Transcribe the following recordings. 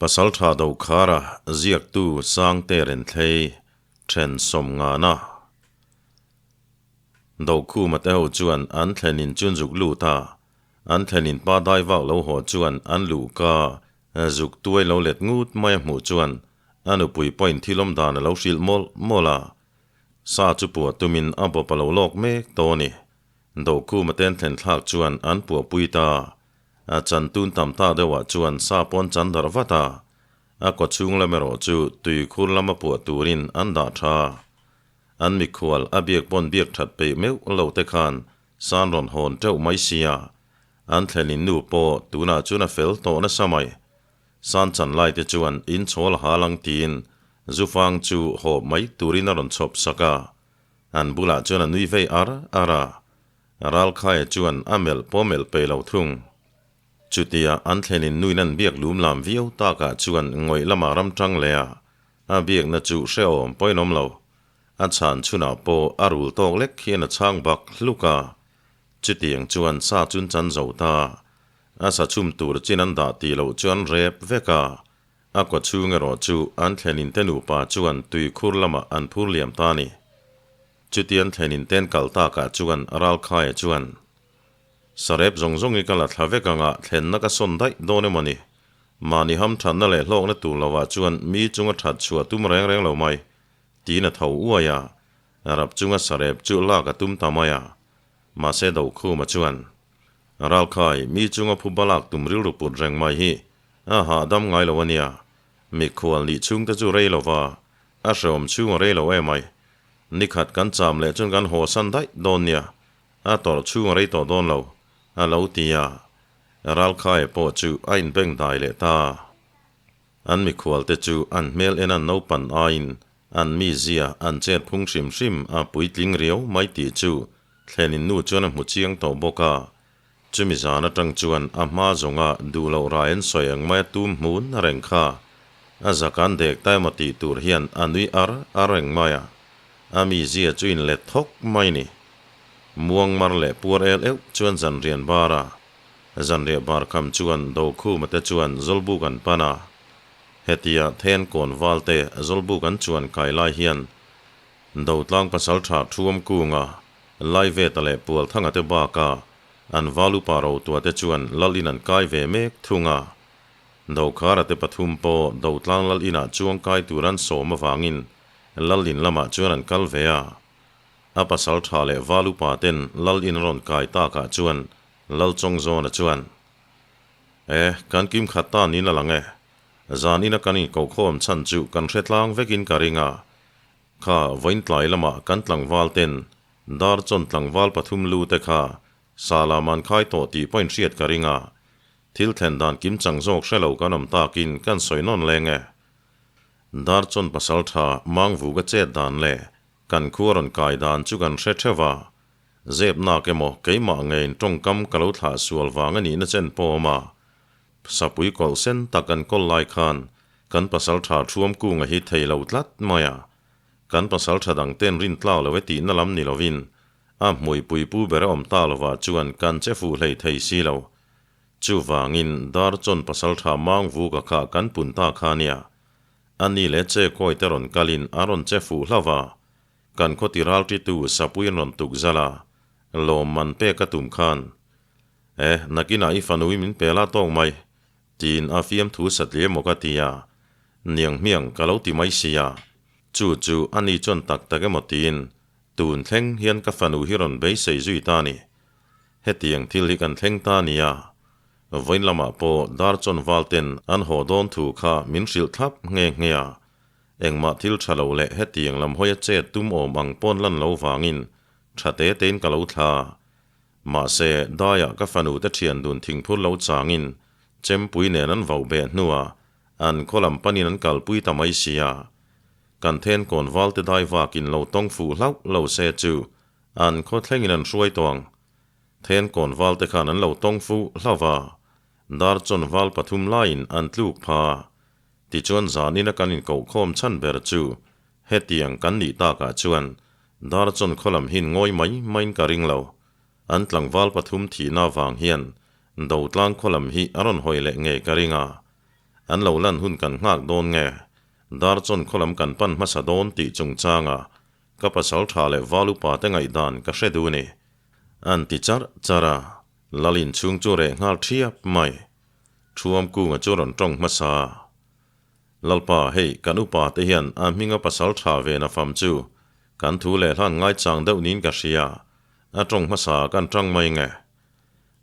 Pasaltha Dokhara ziaktu Sangte Renthlei then sawmngana Dokhuma te ho chuan an thlen in chun zuk lut a, an thlen in pa dai vak lo haw chuan an luh ka zuk tuai lo let ngut mai a hmuh chuan a nupui pawhin thilawm dan a lo hrilh mawlh mawlh a, sa chu puah tumin a bawp a lo lawk mek tawh a ni. Dokhuma ten thlen thlak chuan an puahpui ta. A chan tun tam ta deuhah chuan sa pawn chan darh vat a, a kawchhung lam erawh chu tuikhur lama puah turin an dah tha. An mikhual a biak pawn biak that peih meuh lo te khan san rawn hawn teuh mai sia, an thlenin nu pawh tunah chuan a fel tawh nasa mai. San chan lai te chuan inchhawl a hal ang tiin Zufang chu hawp mai turin a rawn chhawp sak a, an bulah chuan a nui vei ar ar a. Ralkhaia chuan a melh pawh melh pe lo thung. Chutia an thlenin nuin an biak lum lam viau takah chuan ngawih lamah ram tang leh a, a biakna chu hrehawm pawhin awm lo. A chhan chhunah pawh a rul tawk lek hian a chhang bak hluk a. Chutiang chuan sa chun chan zo ta. A sa chhum tur chin an dah tih loh chu an rep vek a. A kawchhung erawh chu an thlenin te nupa chuan tuikhur lamah an phur liam ta a ni. Chutian thlenin ten kal takah chuan Ralkhaia chuan, Sarep zawng zawng hi ka la thla vek anga thlenna ka sawn daih dawn emaw ni? Mahni ham thatna leh hlawkna tur lovah chuan mi chunga that chhuah tum reng reng lo mai, tiin a tho uai a. Rap chunga sarep chu lak a tum ta mai a. Mahse Dokhuma chuan, Ralkhai, mi chunga phuba lak tum rilru put reng mai hi a hahdam ngai lo a nia. Mikhual nih chhungte chu rei lova, a hreawm chhung a rei lo emai. Nikhat kan cham leh chuan kan haw san daih dawn nia, a tawrh chhung a rei tawh dawn lo, a lo ti a. Ralkhaia pawh chu a inbeng dai leh ta. An mikhualte chu an hmel en an naupan aiin an mizia an chet phung hrim hrim a puitling riau mai tih chu thlenin nu chuan a hmu chiang tawh bawk a. Chumi zan atang chuan a hma zawnga duh loh rai an sawi ang mai a tum hmun a reng kha. A zakan dek ta emaw tih tur hian a nui ar ar reng mai a. A mizia chu inlet thawk mai ni. Muang mar leh puar el euh chuan zanrian bar a. Zanriah bar kham chuan Dokhuma te chuan Zawlbuk an pan a. Hetia then kawn val te Zawlbuk an chuan kai lai hian Dotlang pasaltha Thuam Kunga Laiveta leh Pualthanga te baka an val upa rotua te chuan lal in an kai ve mek thung a. Dokhara te pathum pawh Dotlang lal inah chuang kai tur an sawm avangin lal in lamah chuan an kal ve a. A pasal tha leh val upa ten lal in rawn kai takah chuan Lal Chawngzawna chuan, E, kan kim khat ta niin a lang e. Zan ina kan inkohkhawm chhan chu kan hre tlang vekin ka ring a. Kha vawiin tlai lamah kan tlangval ten dar chawn tlangval pathum lu te kha Sala man khai tawh tih pawhin hriat ka ring a, thil thlen dan kim chang zawk hre lo kan awm takin kan sawi nawn leng e. Dar chawn pasal tha mang vu ka chet dan leh kan khua rawn kai dan chu kan hre theuh a, zep nak emaw keimah ngeiin tawngkam ka lo thlah sual vang a nihna chen pawh awm a, Sapui kawlh sen tak kan kawl lai khan kan pasal tha thuam kunga hi thei lo tlat mai a. Kan pasal tha dang ten rin tlak lo e tihna lam ni lovin a hmuipui pu ber a awm ta lovah chuan kan che fuh hlei thei si lo. Chuvangin dar chawn pasal tha mang vuka kha kan pun ta kha nia. A ni leh che kawi te rawn kalin a rawn che fuh hlauh a. Kan khaw ti ral titu sapui an rawn tuk zal a, lawm man pek a tum khan E, nakinah i fanu i min pe la tawk mai, tiin a fiamthu satli emaw ka ti a, niang hmiang ka lo ti mai si a, chu chu a ni chuan tak tak emaw tiin tun thleng hian ka fanu hi rawn beisei zui ta ni. Hetiang thil hi kan thleng ta nia, vawiin lamah pawh dar chawn val ten an haw dawn thu kha min hrilh thlap nghe nghe a, engmah thil tha lo leh hetiang lam hawia chet tum awm ang pawn lan lo vangin tha te tein ka lo thla. Mahse, daiah ka fanu te thian dun thingphur lo changin chempui nen an vauh beh hnuah an khaw lam panin an kalpui ta mai sia. Kan then kawn valte dai vakin lo tawng fuh hlauh lo se chu an khaw thlengin an hruai tawh ang. Then kawn valte khan an lo tawng fuh hlauh va, dar chawn val pathum laiin an tluk pha. Tichuan zanina kan inkohkhawm chhan ber chu hetiang kan nih takah chuan Dar chawn khaw lam hin ngawi mai maiin ka ring lo. An tlangval pathum thihna vang hian Dotlang khaw lam hi a rawn hawi leh ngei ka ring a. An lo lan hun kan nghak dawn nge? Darchawn khaw lam kan pan hmasa dawn tih chungchanga ka pasal tha leh val upa te ngaihdan ka hre duh ni. An ti charh charh a, Lal inchhung chu reh nghal thiap mai. Thuam kunga chu rawn tawng hmasa. Lalpa, hei kan upa te hian a hminga pasal tha ve na fam chu kan thu leh hlan ngaichang deuh niin ka hria, a tawng hmasa kan tang mai nge?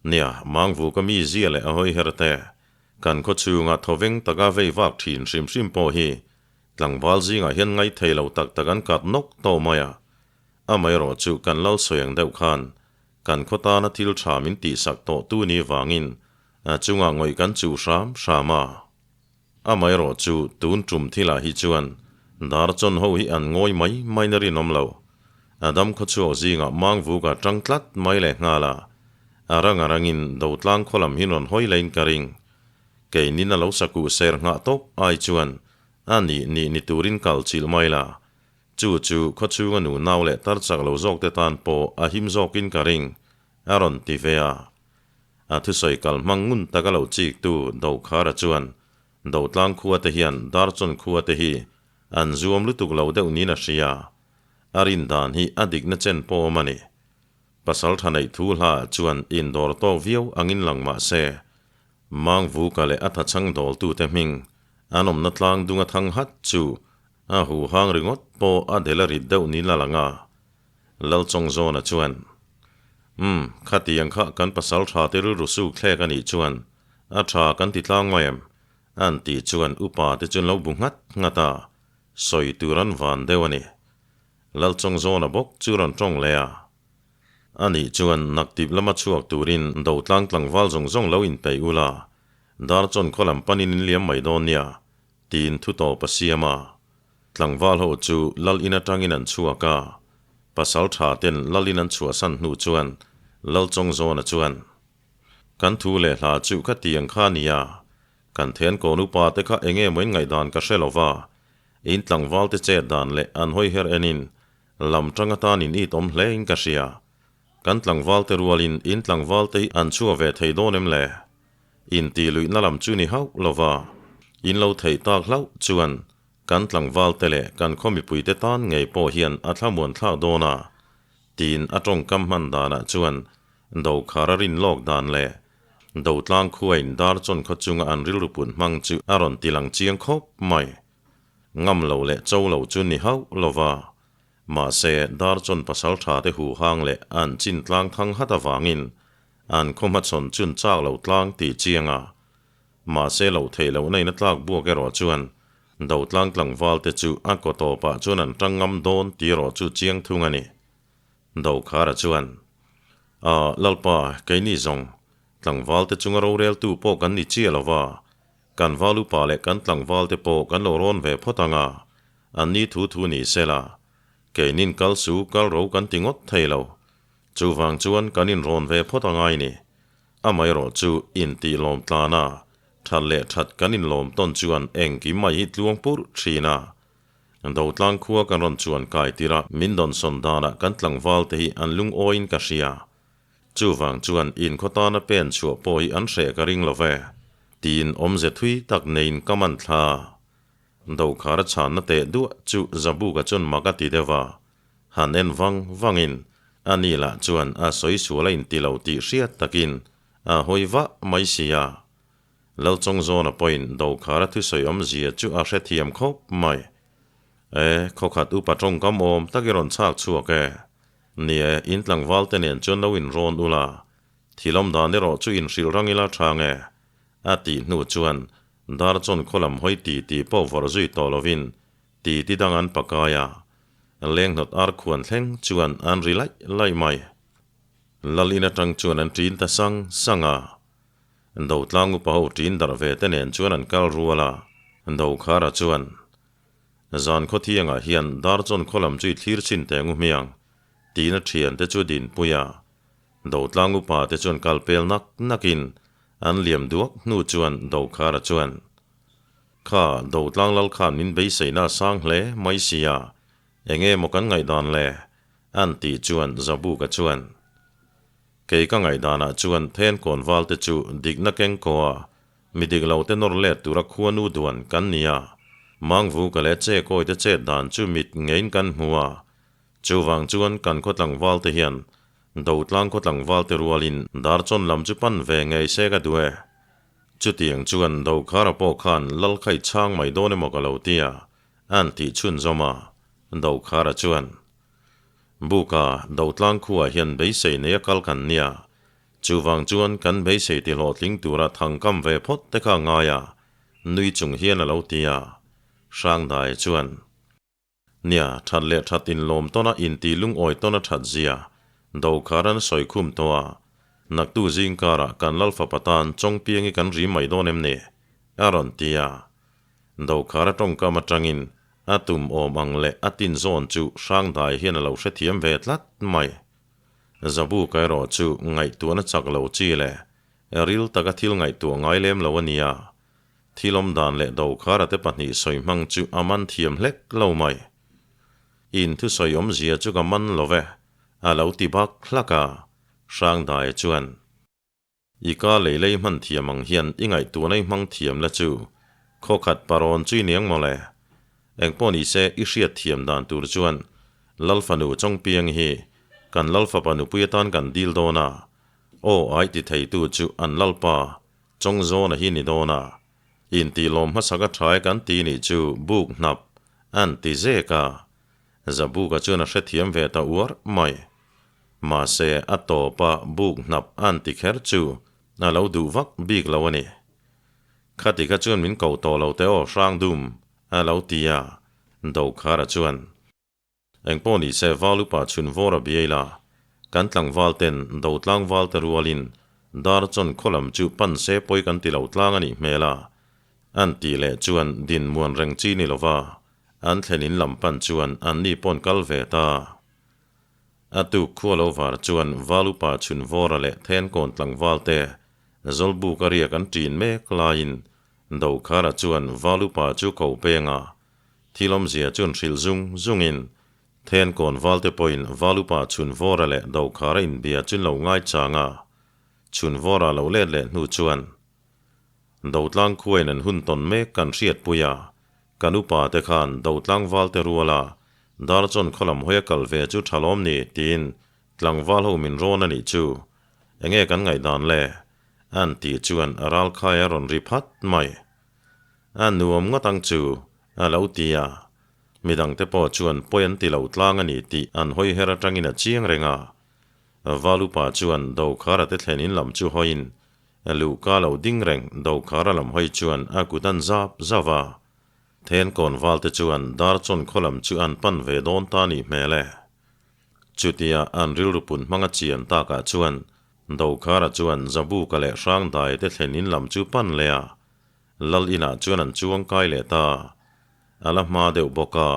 Nia, Mangvu ka mi zia leh a hawi her te, kan khaw chhunga thawveng taka vei vak thin hrim hrim pawh hi tlangval zingah hian ngaithei lo tak tak an kat nawk tawh mai a. Amaherawh chu kan lal sawi ang deuh khan kan khaw tana thil tha min tihsak tawh tu ni vangin a chungah ngawih kan chuh hram hram a. Amaherawh chu tun tum thilah hi chuan Darchawn ho hi an ngawi mai mai na rinawm lo. A dam khawchhuak zingah Mangvuka tang tlat mai leh nghal a, a rang a rangin Dotlang khaw lam hi rawn hawi lein ka ring. Keinin a lo sakuh ser nghah tawp ai chuan a nih nih ni turin kal chilh mai la. Chu chu khawchhunga nu nau leh tar chak lo zawk te tan pawh a him zawkin ka ring, a rawn ti ve a. A thusawi kal hmang ngun taka lo chik tu Dokhara chuan Dotlang khua te hian Darchawn khua te hi an zuam lutuk lo deuh niin a hria. A rin dan hi a dikna chen pawh awm a ni. Pasal tha neih thu hla chuan indawr tawk viau angin lang mah se, Mangvuka leh a thachhang dawltute hming an awmna tlang dunga thang hat chu a huhang ringawt pawh a del a rit deuh niin a lang a. Lalchawngzawna chuan, Umm, khatiang kha kan pasal tha te rilru suk thlek a nih chuan a tha kan ti tlang mai em? An tih chuan upa te chu an lo bu nghat nghat a, sawi tur an van deuh a ni. Lalchawngzawna bawk chu rawn tawng leh a. A nih chuan naktip lama chhuak turin Dotlang tlangval zawng zawng lo inpeih ula, Darchawn khaw lam panin in liam mai dawn nia, tiin thu tawp a siam a. Tlangval ho chu Lal in atangin an chhuak a, pasal tha ten Lal in an chhuahsan hnu chuan Lalchawngzawna chuan, Kan thu leh hla chu ka ti ang kha nia, kan then kawn upa te kha enge maw in ngaihdan ka hre lo va, in tlangval te chet dan leh an hawi her enin lam tang atan in it awm hle in ka hria. Kan tlangval te rualin in tlangval te hi an chhuak ve thei dawn em le? Intih luihna lam chu ni hauh lo va, in lo theih tak hlauh chuan kan tlangval te leh kan khaw mipui te tan ngei pawh hian a thlamuan thlak dawn a, tiin a tawngkam hman danah chuan Dokhar a rin lawk dan leh Dotlang khuain Darchawn khaw chunga an rilru put hmang chu a rawn ti lang chiang khawp mai. Ngam lo leh cho lo chu ni hauh lo va, mahse Darchawn pasal tha te huhang leh an chin tlang thang hat avangin An khaw hmachhawn chun chak lo tlang tih chiang a, mahse loh theih lohna in a tlak buak erawh chuan Dotlang tlangval te chu a kaw tawpah chuan an tang ngam dawn tih erawh chu chiang thung a ni. Dokhara chuan, A, Lalpa, keini zawng, tlangval te chunga roreltu pawh kan ni chiah lo va, kan val upa leh kan tlangval te pawh kan lo rawn ve phawt ang a, an ni thu thu ni sela, keinin kal su kal ro kan ti ngawt thei lo. Chuvang chuan kan inrawn ve phawt a ngai ni. Amaherawh chu intih lawm tlan a, that leh that kan inlawm tawn chuan engkim mai hi tluang purh thin a. Dotlang khua kan rawn chuan kai tir a, min dawnsawn danah kan tlangval te hi an lungawiin ka hria. Chuvang chuan inkhaw tana pen chhuah pawh hi an hreh ka ring lo ve, tiin awmze thui tak neiin ka man thla. Dokhara chhanna teh duah chu Zabuka chuan mak a ti deuh a. Han en vang vangin a ni lah chuan a sawi sual a inti lo tih hriat takin a hawi vah mai si a. Lalchawngzawna pawhin Dokhara thusawi awmzia chu a hrethiam khawp mai. E, khawkhat upa tawngkam awm tak i rawn chhak chhuak e. Ni e, in tlangval te nen chuan lo inrawn ula, thil awm dan erawh chu inhrilh rang ila tha nge? A tih hnu chuan Darchawn khaw lam hawi ti tih pawh vawrh zui tawh lovin Ti ti dang an pakai a, lenghnawt ar khuan thleng chuan an ri laih laih mai. Lal in atang chuan an ṭin ta sang sang a. Dotlang upa ho ṭin darh ve te nen chuan an kal rual a, Dokhara chuan, Zan khawthiangah hian Darchawn khaw lam chu i thlir chhin teh ngu hmiang, tiin a ṭhiante chu dinpui a. Dotlang upa te chuan kal pel nak nakin an liam duak hnu chuan Dokhara chuan, Kha Dotlang lal khan min beiseina a sang hle mai sia, enge maw kan ngaihdan le? An tih chuan Zabuka chuan, Kei ka ngaihdanah chuan then kawnval te chu dikna keng kaw a, Mi dik lo te nawr let tura khuanu duan kan ni a, Mangvuka leh Chekawi te chet dan chu mit ngeiin kan hmu a, chuvang chuan kan khaw tlangval te hian Dotlang khaw tlangval te rualin Darchawn lam chu pan ve ngei se ka duh e. Chutiang chuan Dokhara pawh khan lal kha i chhang mai dawn emaw ka lo ti a, an tih chhunzawm a, Dokhara chuan, Buka, Dotlang khuaah hian beisei nei a kal kan nia, Chuvang chuan kan beisei ti hlawhtling tura thangkam ve phawt te kha ngai a, nui chung hian a lo ti a. Hrangdai chuan, Nia, that leh that inlawm tawn a inti lungawi tawn a that zia, Dokhar an sawi khum tawh a, naktu zingkarah kan Lalfapa tan Chawngpiangi kan ri mai dawn em ni? a rawn ti a. Dokhar a tawngkam atangin a tum awm ang leh a tin zawn chu Hrangdai hian a lo hrethiam ve tlat mai. Zabuka erawh chu ngaihtuahna chak lo chi leh ril taka thil ngaihtuah ngai lem lo a ni a, thil awm dan leh Dokhara te pahnih sawi hmang chu a man thiam hlek lo mai. In thusawi awmzia chu ka man lo ve, a lo ti bak hlak a, Hrangdaia chuan. I ka lei lei hman thiam ang hian i ngaihtuahna i hmang thiam la chu khaw khat parawn chu i niang mawle. Engpawh ni se i hriat thiam dan tur chuan Lalfanu Chawngpiang hi kan Lalfapa nupui atan kan dil dawn a, aw ai ti theitu chu an Lalpa Chawngzawna hi ni dawn a, intih lawm hmasak a tha e kan ti nih chu buk hnap an ti zek a, Zabuka chuan a hrethiam ve ta uar mai. Mahse, a tawpa buk hnap an ti kher chu a lo duh vak bik lo a ni. Khati kha chuan min ko tawh lo teh aw Hrangdum, a lo ti a, Dokhara chuan, Engpawh ni se Valupa chhun vawr a biai la, kan tlangval ten do tlangval te rualin Darchawn khaw lam chu pan se pawi kan ti lo tlang a nih hmel a, an tih leh chuan dinmuan reng chi ni lova an thlen in lam pan chuan anni pawn kal ve ta. A tuk khua lo var chuan Valupa chhun vawra leh Thenkawn tlangval te Zawlbuk a riak an ṭin mek laiin Dokhara chuan Valupa chu ko peng a, thil awmzia chuan hrilh zung zungin Thenkawn valte pawhin Valupa chhun vawra leh Dokhara inbia chu lo ngaichang a, chhun vawra lo let leh hnu chuan Dotlang khuain an hun tawn mek kan hriatpui a, Kan upa te khan do tlangval te rual a, Darchawn khaw lam hawi a kal ve chu tha lawm ni tiin tlangval ho min rawn a nih chu. Enge kan ngaihdan le? An tih chuan a ral khai a rawn ri phat mai. A nuam ngawt ang chu, a lo ti a. Midang te pawh chuan pawi an ti lo tlang a ni tih an hawi her atangin a chiang reng a. Val upa chuan Dokhara te thlen in lam chu hawiin Luhka lo ding reng Dokhara lam hawi chuan a kut an zap zauh a. Thenkawn valte chuan Darchawn khaw lam chu an pan ve dawn ta nih hmel e. Chutia an rilru pun hmanga chian takah chuan Dokhara chuan Zabuka leh Hrangdai te thlen in lam chu pan leh a, Lal inah chuan an chuang kai leh ta. A la hma deuh bawk a,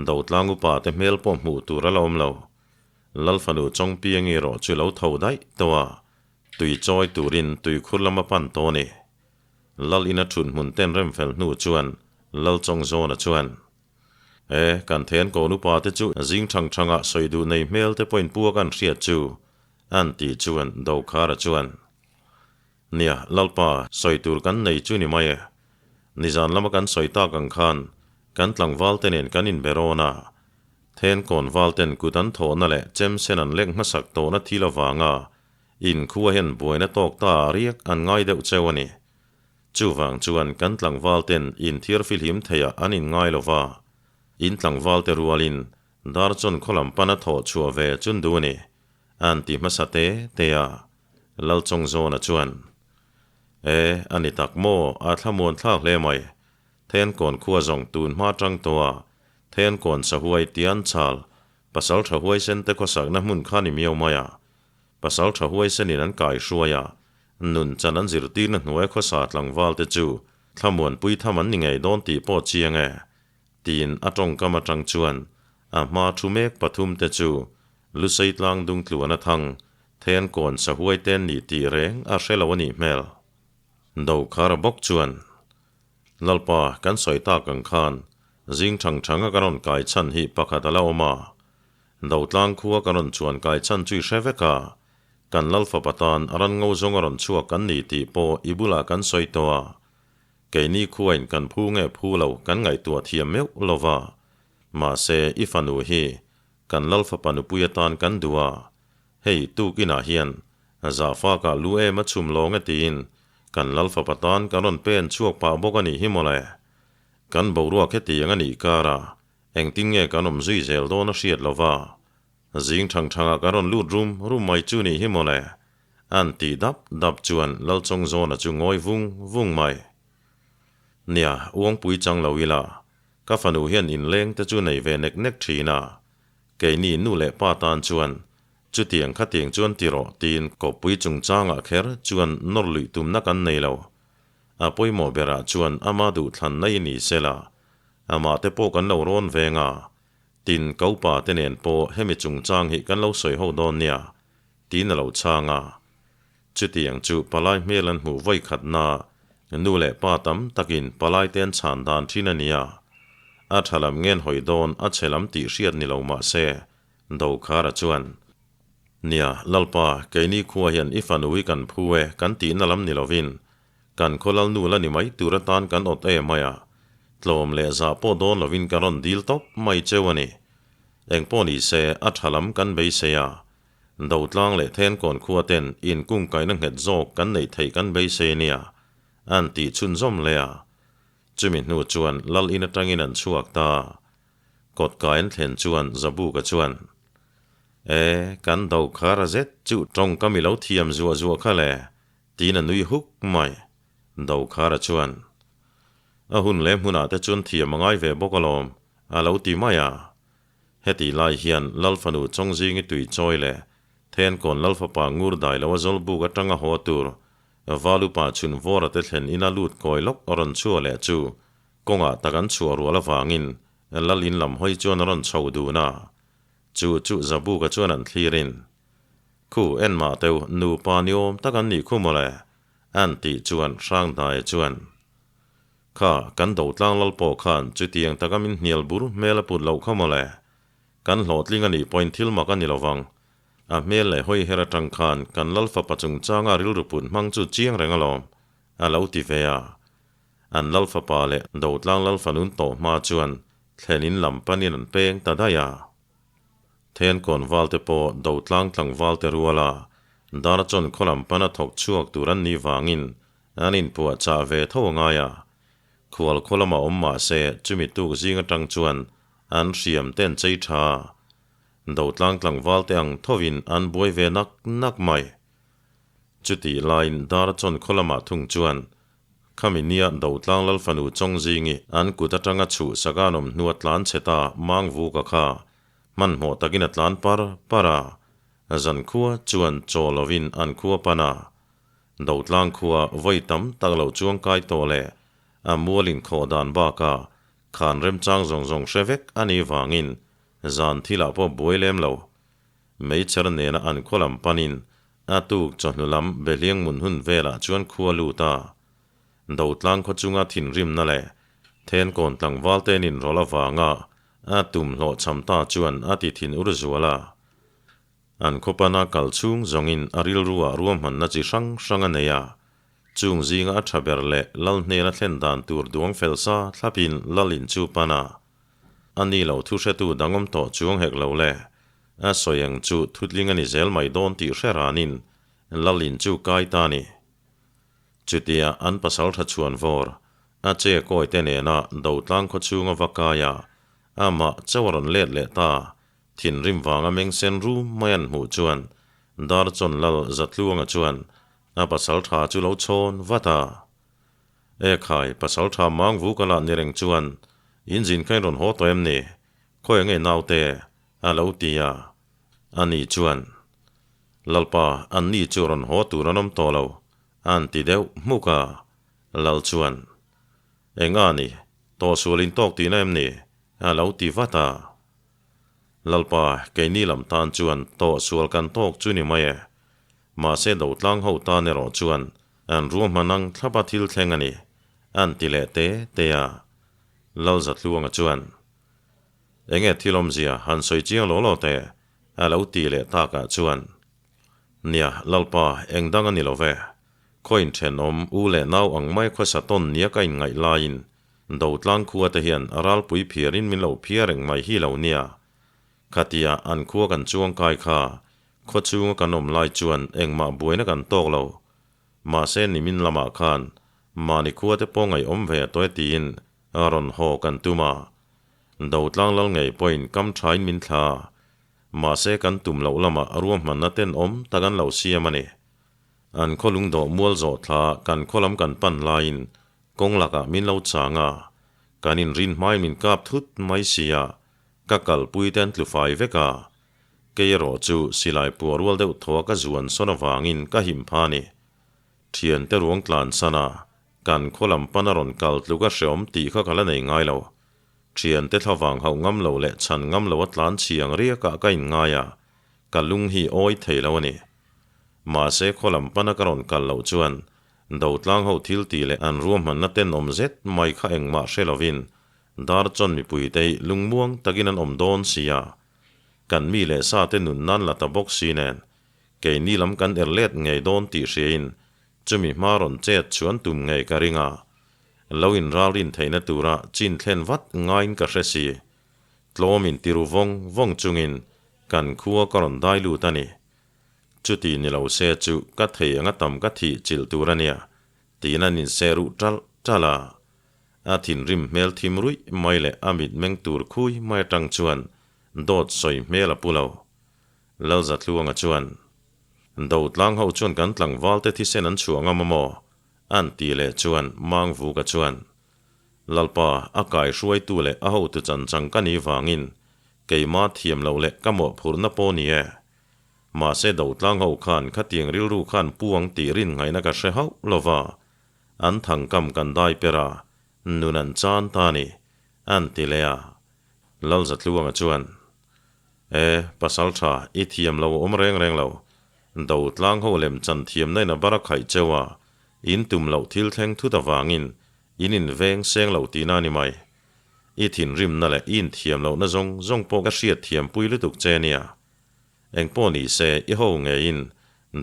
Dotlang upa te hmel pawh hmuh tur a la awm lo. Lal fanu Chawngpiangi erawh chu lo tho daih tawh a, Tui chawi turin tuikhur lama pan tawh a ni. Lal ina thut hmun ten rem fel hnu chuan Lal Chawngzawna chuan, E, kan then ko nupa te chu zing thang thangah sawi duh nei hmel te pawhin pu a kan hriat chu, an tih chuan Dokhara chuan, Nia, Lalpa, sawi tur kan nei chu ni mai e. Nizan lama kan sawi tak ang khan kan tlangval te nen kan inbe rawn a, then kawnval ten kut an thawhna leh chem sen an lek hmasak tawhna thil avanga Inkhua hian buaina tawk ta riak an ngai deuh cheu a ni. Chuvang chuan kan tlangval ten inthiar fihlim theiah an inngai lo va, in tlangval te rualin Darchawn khaw lam pana thawh chhuah ve chun duh a ni, an ti hmasa te te a, Lalchawngzawna chuan, E, a ni tak maw, a thlamuan thlak hle mai. Thenkawn khua zawng tun hma tang tawh a, Thenkawn sahuai tian chal, pasal tha huaisen te khawsakna hmun kha ni miau mai a, Pasal tha huaisenin an kai hruai a, nun chan an zirtirna hnuai khawsa tlangval te chu thlamuanpui tham an ni ngei dawn tih pawh chiang e, tiin a tawngkam atang chuan a hma thu mek pathum te chu Lusei tlang dung tluan a thang then kawn sahuai te an nih tih reng a hre lo a nih hmel. Dokhara bawk chuan, Lalpa, kan sawi tak ang khan zing thang thanga ka rawn kai chhan hi pakhat a la awm a, Dotlang khua ka rawn chuan kai chhan chu i hre vek a. Kan Lal fapa tan ran ngo zawng a rawn chhuak kan ni tih pawh i bulah kan sawi tawh a. Keini khuain kan phu nge phu lo kan ngaihtuah thiam meuh lo va. Mahse, i fanu hi kan Lal fapa nupui atan kan duh a. Hei, tukinah hian zahfakah lu em a chhum lawng e tiin kan Lal fapa tan kan rawn pen chhuak pah bawk a nih hi mawle. Kan boruak hetiang a nih kara engtin nge kan awm zui zel dawn a hriat lo va. Zing thang thangah kan rawn lut rum rum mai chu nih hi mawle. An tih dap dap chuan Lalchawngzawna chu ngawi vung vung mai. Nia, uangpui chang lo ila, ka fanu hian inleng te chu nei ve nek nek thin a. Keini nu leh pa tan chuan chutiang khatiang chuan ti rawh tiin kawppui chungchangah kher chuan nawr luih tumna kan nei lo. A pawimawh berah chuan ama duhthlanna i ni sela, amah te pawh kan lo rawn veng a. Tin, ka upa te nen pawh hemi chungchang hi kan lo sawi ho dawn nia, tiin a lo chhang a. Chutiang chu palai hmel an hmuh vawi khatna, nu leh pa tam takin palai te an chhan dan thin a nia. A tha lam ngen hawi dawn a chhe lam tih hriat ni lo mah se, Dokhara chuan, Nia, Lalpa, keini khua hian i fanu hi kan phu e, kan tihna lam ni lovin, Kan khaw lal nu la ni mai tur atan kan awt em mai a, tlawm leh zah pawh dawn lovin kan rawn dil tawp mai cheu a ni. Eng pawh ni se, a tha lam kan beisei a, Dotlang leh Thenkawn khua ten inkungkaihna nghet zawk kan neih theih kan beisei nia, an tih chhunzawm leh a. Chumi hnu chuan lal in atangin an chhuak ta. Kawtkai an thlen chuan Zabuka chuan, E, kan do khar a zet chu tawngkam i lo thiam zuah zuah kha le, Tiin a nui huk mai. Dokhara chuan, A hun leh hmunah te chuan thiam a ngai ve bawk alawm, a lo ti mai a. Hetih lai hian Lal fanu Chawngzingi tui chawi leh Thenkawn Lal fapa ngur dai lo a zawl buk atanga haw tur Valupa chhun vawra te thlen ina lut kawi lawk a rawn chhuah leh chu kawngah tak an chhuah rual avangin Lal in lam hawi chuan a rawn chho dun a. Chu chu Zabuka chuan an thlirin Khu en mah teu nupa ni awm tak an nih khu mawle, an tih chuan Hrangdaia chuan, Kha, kan Dotlang lal pawh khan chutiang taka min hnial bur hmel a put loh kha mawle, kan hlawhtling a nih pawhin thil mak a ni lovang. A hmel leh hawi her atang khan kan lal fapa chungchanga rilru put hmang chu chiang reng alawm, a lo ti ve a. An lal fapa leh Dotlang lal fanun tawh hma chuan thlen in lam panin an peng ta daih a. Thenkawn valte pawh Dotlang tlangval te ruala Darchawn khaw lam pana thawk chhuak tur an nih vangin an inpuah chah ve tho a ngai a. Khual khaw lama awm mah se chumi tuk zing atang chuan an hriam te an chei tha a. Dotlang tlangval te ang thovin an buai ve nak nak mai. Chutih laiin Darchawn khaw lamah thung chuan Khami nia Dotlang Lalfanu Chawngzingi an kut atanga chhuh sak a an awm hnua tlan chhe ta Mangvuka kha hmanhmawh takin a tlan par par a, zan khua chuan chaw lovin an khua pan a. Dotlang khua vawi tam tak lo chuang kai tawh leh a mual inkhawh dan baka khan remchang zawng zawng hre vek a nih vangin zan thilah pawh buai lem lo. Meichher nena an khaw lam panin A tuk chawhnu lam Behliang mun hun velah chuan khua lut a, Dotlang khaw chunga thinrimna leh Thenkawn tlangval te nin rawlh avanga a tum hlawhchham ta chuan a ti thin ur zual a. An khawpana kal chhung zawngin a rilruah ruahmanna chi hrang hrang a nei a, chung zinga a tha ber leh lal hnena thlen dan tur duang fel sa thlapin lal in chu pan a. A ni lo thu hretu dangawm tawh chuang hek lo le. A sawi ang chu thutling a ni zel mai dawn tih hre ranin Lal in chu kai ta ni. Chutia an pasal tha chhuan vawr, a che kawi te nena Dotlang khaw chhunga va kai a, amah chauh a rawn let leh ta, thinrim vanga meng sen rum mai an hmuh chuan Darchawn Lal Zatluanga chuan a pasal tha chu lo chhawn vat a. E khai, pasal tha mang vu ka lah ni reng chuan in zin kha in rawn haw tawh em ni? Khawi ange naute? A lo ti a, ani chuan, Lalpa, anni chu rawn haw tur an awm tawh lo, a an ti deuh hmuk a. Lal chuan, Enga ni, tawhsual in tawk tihna em ni? a lo ti vat a. Lalpa, keini lam tan chuan tawhsual kan tawk chu ni mai e. Mahse Dotlang ho tan erawh chuan an ruahman ang thlapa thil thleng a ni, an ti leh te te a. Lal Zatluanga chuan, Enge thil awmzia han sawi chiang lo lo teh? a lo ti leh takah chuan. Nia, Lalpa, eng dang a ni lo ve. Khaw inthenawm, u leh nau ang mai khawsa tawn nia ka inngaih laiin Dotlang khua te hian ralpui phiarin min lo phiar reng mai hi lo nia. Khatia an khua kan chuang kai kha, khaw chhunga kan awm lai chuan engmah buaina kan tawk lo. Mahse nimin lamah khan mahni khua te pawh ngaihawm ve a tawi tiin rawn haw kan tum a. Dotlang lal ngei pawhin kam thain min thla a. Mahse kan tum loh lamah ruahmanna tenawm tak an lo siam a ni. An khaw lungdawh mual zawh thla kan khaw lam kan pan laiin kawng lakah min lo chang a, kan inrin hmain min kap thut mai si a, ka kalpui te an tlu fai vek a. Kei erawh chu silai puah rual deuh thaw a ka zuan sawn avangin ka him pha a ni. Thiante ruang tlan san a, kan khaw lam pan a rawn kal tluk a hreawm tih kha ka la nei ngai lo. Thiante thlavang hauh ngam lo leh chhan ngam lo a tlan chhiang riakah ka inngai a, ka lung hi awi thei lo a ni. Mahse khaw lam pana ka rawn kal loh chuan Dotlang ho thil tih leh an ruahmanna tenawm zet mai kha engmah hre lovin Darchawn mipuite hi lungmuang takin an awm dawn si a. Kan mi leh sa te nun nan la ta bawk si nen keini lam kan er let ngei dawn tih hriain chumi hma rawn chet chuan tum ngei ka ring a. Lo inralrin theihna tura chin thlen vat ngaiin ka hre si. Tlawmin tiru vawng vawng chungin kan khua ka rawn dai lut a ni. Chuti ni lo se chu ka thei anga tam ka thih chilh tur a nia, tiin an inseh ruh ṭalh ṭalh a. A thinrim hmel thim ruih mai leh a mitmeng tur khui mai aṭang chuan dawt sawi hmel a pu lo. Lalzatluanga chuan, Dotlang ho chuan kan tlangvalte thisen an chhuah ngam a maw? An ti leh chuan Mangvuka chuan, Lalpa, a kaihruaitu leh a hotu chanchang ka nih vangin keima thiam loh leh ka mawhphurhna pawh ni e. Mahse Dotlang ho khan khatiang rilru khan puang tih rin ngaihna ka hre hauh lo va, an thangkam kan dai per a, nun an chan ta ni, an ti leh a. Lalzatluanga chuan, E, pasal tha, i thiam lo a awm reng reng lo. Dotlang ho lem chan thiamna in a bar a khaih cheu a, in tum loh thil thleng thut avangin in inveng seng lo tihna a ni mai. I thinrimna leh i inthiam lohna zawng zawng pawh ka hriat thiampui lutuk che nia. Engpawh ni se, i ho ngeiin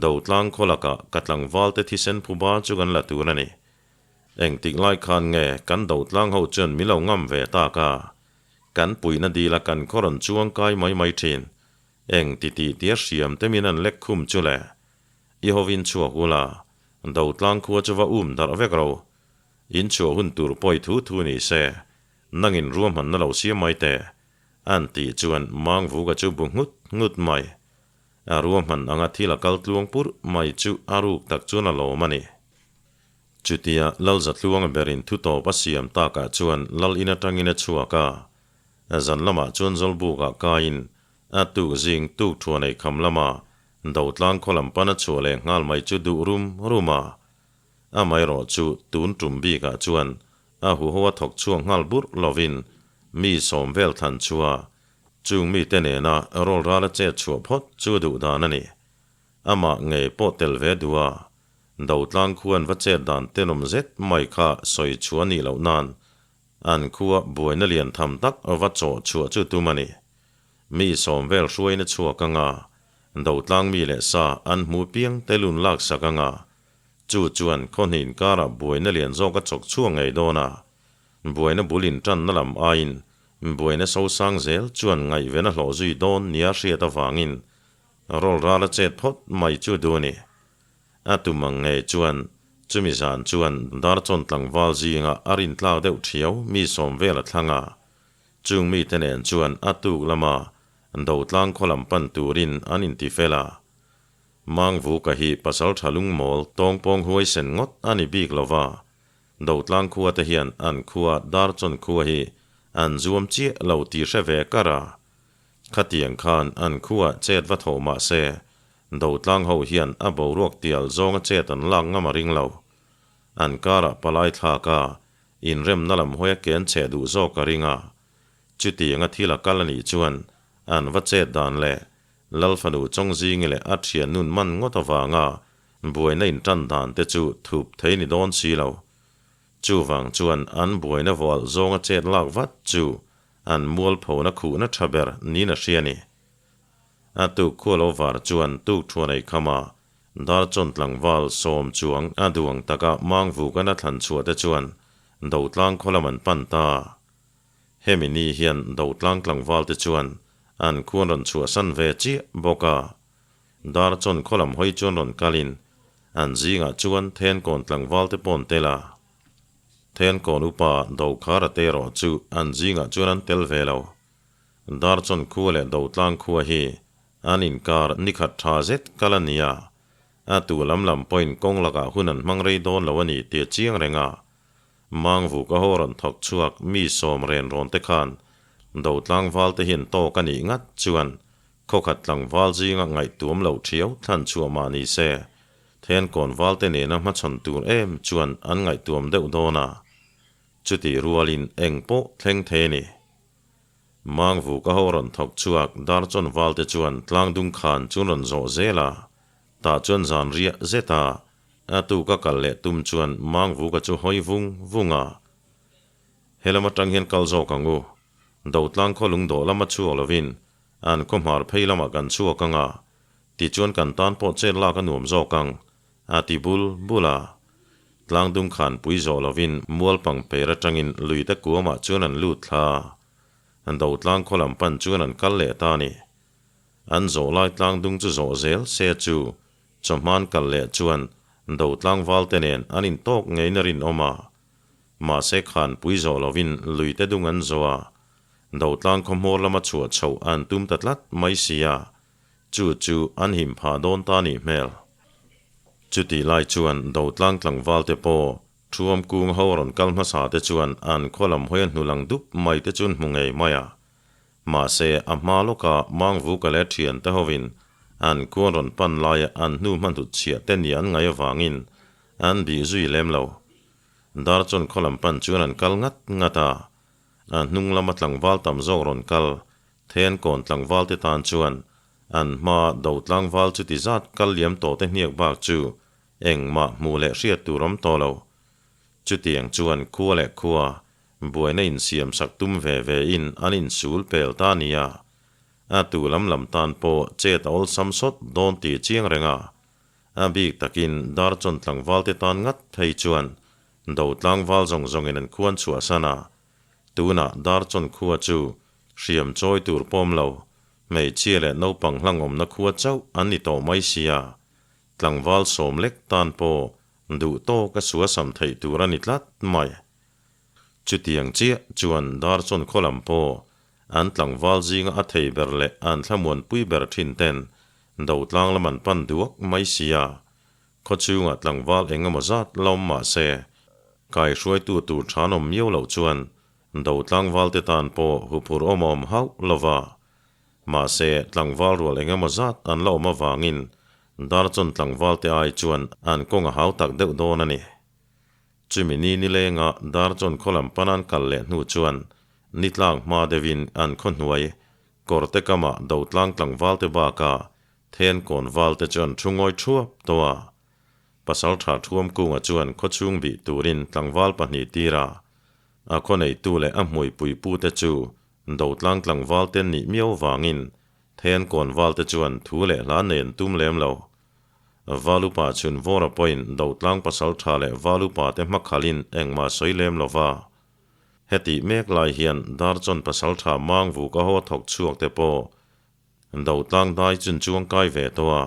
Dotlang khaw lakah ka tlangvalte thisen phuba chu kan la tur a ni. Engtik lai khan nge kan Dotlang ho chuan min lo ngam ve tak a? Kan puihna dila kan khaw rawn chuang kai mai mai thin. Eng ti tih tia hriam te min an lek khum chu le. I hovin chhuak ula, Dotlang khua chu va um darh vek ro. In chhuah hun tur pawi thu thu ni se, nangin ruahmanna lo siam mai teh. An tih chuan Mangvuka chu bu nghut nghut mai. A ruahman anga thil a kal tluang purh mai chu a ruk tak chuan a lawm a ni. Chutia Lalzatluanga berin thu tawp a siam takah chuan Lal in atangin a chhuak a. Zan lamah chuan Zawlbukah kaiin a tuk zing tuk thuan ei kham lama Dotlang khaw lam pan a chhuah leh nghal mai chu duh rum rum a. Amaherawh chu tun tum bikah chuan a huho a thawk chhuak nghal burh lovin mi sawm vel thlan chua chung mite nena rawl ral a chet chhuah phawt chu a duh dan a ni. Amah ngei pawh tel ve duh a, Dotlang khuan va chet dan tenawm zet mai kha sawi chhuah a nih loh nan an khua buaina lian tham tak va chawh chhuah chu tum a ni. Mi sawm vel hruaina chhuak anga Dotlang mi leh sa an hmu piang te lun lak sak anga chu chuan khawhnih inkarah buaina lian zawk a chawk chhuak ngei dawn a, buaina bul intanna lam aiin buaina sosang zel chuan ngaihven a hlawh zui dawn nia hriat avangin rawl ral a chet phawt mai chu duh a ni. A tum ang ngei chuan chumi zan chuan Darchawn tlangval zinga a rintlak deuh thiau mi sawm vel a thlang a, chung mite nen chuan a tuk lama Dotlang khaw lam pan turin an inti fel a. Mangvuka hi pasal tha lungmawl tawngpawng huaisen ngawt a ni bik lo va, Dotlang khua te hian an khua Darchawn khua hi an zuam chiah lo tih hre ve kar a. Khatiang khan an khua chet va tho mah se, Dotlang ho hian a boruak tial zawnga chet an lak ngam a ring lo. An karah palai thlak a, inremna lam hawia ken cheh duh zawk a ring a. Chutianga thil a kal a nih chuan an va chet dan leh Lal fanu Chawngzingi leh a thian nun man ngawt avanga buaina intan dan te chu thup thei ni dawn si lo. Chuvang chuan an buaina vual zawnga chet lak vat chu an mualphona khuhna tha ber niin a hria ni. A tuk khua lo var chuan tuk thuan ei kham a, Darchawn tlangval sawm chuang a duang taka Mangvukan a thlan chhuah te chuan Dotlang khaw lam an pan ta. Hemi ni hian Dotlang tlangval te chuan an khuan rawn chhuahsan ve chiah bawk a. Darchawn khaw lam hawi chuan rawn kalin an zingah chuan Thenkawn tlangval te pawh an tel a. Thenkawn upa Dokhara te erawh chu an zingah chuan an tel ve lo. Darchawn khua leh Dotlang khua hi an inkar ni khat tha zet kal a ni a, a tu lam lam pawhin kawng lakah hun an hmang rei dawn lo a ni tih a chiang reng a. Mangvuk a haw rawn thawk chhuak mi sawm ren rawn te khan Dotlang val te hian tawk a nih ngat chuan khawkhat tlangval zinga ngaihtuam loh thiau thlan chhuah mah ni se, Thenkawn val te nena hmachhawn tur em chuan an ngaihtuam deuh dawn a, chutih rualin eng pawh thleng thei a ni. Mangvuk a ho rawn thawk chhuak Darchawn val te chuan tlangdung khan chu rawn zawh zel a, tah chuan zan riah zet a, a tuka kal leh tum chuan Mangvuka chu hawi vung vung a. Helam atang hian kal zawk ang u. Dotlang khaw lungdawh lama chhuak lovin an khaw hmar phei lamah kan chhuak ang a, tichuan kan tan pawh chet lak a nuam zawk ang, a ti bul bul a. Tlangdung khan pui zawh lovin mual pang per atangin luite kuamah chuan an lut thla a, Dotlang khaw lam pan chuan an kal leh ta a ni. An zawh lai tlangdung chu zawh zel se chu chawhman kal leh chuan Dotlang valte nen an intawk ngeiin a rinawm a. Mahse khan pui zawh lovin luite dung an zawh a, Dotlang khaw hmawr lama chhuah chhoh an tum ta tlat mai si a, chu chu an him phah dawn ta nih hmel. Chutih lai chuan Dotlang tlangval te pawh Thuam kung ho rawn kal hmasa te chuan an khaw lam hawi a hnu lang dup mai te chu an hmu ngei mai a. Mahse a hma lawka Mangvuka leh thian te hovin an khuan rawn pan laia an hnu hmanhut chhiah te nia an ngaih avangin an bih zui lem lo. Darchawn khaw lam pan chuan an kal ngat ngat a, a hnung lama tlangval tam zawk rawn kal Thenkawn tlangval te tan chuan an hma do tlangval chuti zat kal liam tawh te hniak bak chu engmah hmuh leh hriat tur awm tawh lo. Chutiang chuan khua leh khua buaina insiam sak tum ve ve in an insul pel ta nia. A tu lam lam tan pawh chet a awlsam sawt dawn tih chiang reng a. A bik takin Darchawn tlangval te tan ngat phei chuan do tlangval zawng zawngin an khuan chhuahsan a. Tunah Darchawn khua chu hriam chawi tur pawm lo, hmeichhia leh naupang hlangawmna khua chauh an ni tawh mai sia. Tlangval sawm lek tan pawh duh tawk a suasam theih tur a ni tlat mai. Chutiang chiah chuan Darchawn khaw lam pawh an tlangval zinga a thei ber leh an thlamuanpui ber thin ten Dotlang lam an pan duak mai sia. Khaw chhungah tlangval eng emaw zat la awm mah se, kaihruaitu tur than awm miau loh chuan Dotlangval te tan pawh huphurh awm a awm hauh lo va. Mahse, tlangval rual eng emaw zat an la awm avangin Darchawn tlangval te ai chuan an kawng a hau tak deuh dawn a ni. Chumi ni nilenga Darchawn khaw lam pan an kal leh hnu chuan nitlak hma deuhin an khaw hnuai kawrte kamah Dotlang tlangval te bakah Thenkawn val te chuan thu ngawi thuap tawh a. Pasaltha Thuam Kunga chuan khawchhung bih turin tlangval pahnih tir a, a khaw neitu leh a hmuipui pu te chu Dotlang tlangval te nih miau vangin Thenkawn val te chuan thu leh hla nei an tum lem lo. Valupa chhun vawra pawhin Dotlang pasaltha leh Valupa te hmakhalin engmah sawi lem lo va. Hetih mek lai hian Darchawn pasaltha Mangvuka haw thawk chhuak te pawh Dotlang dai chun chuang kai ve tawh a,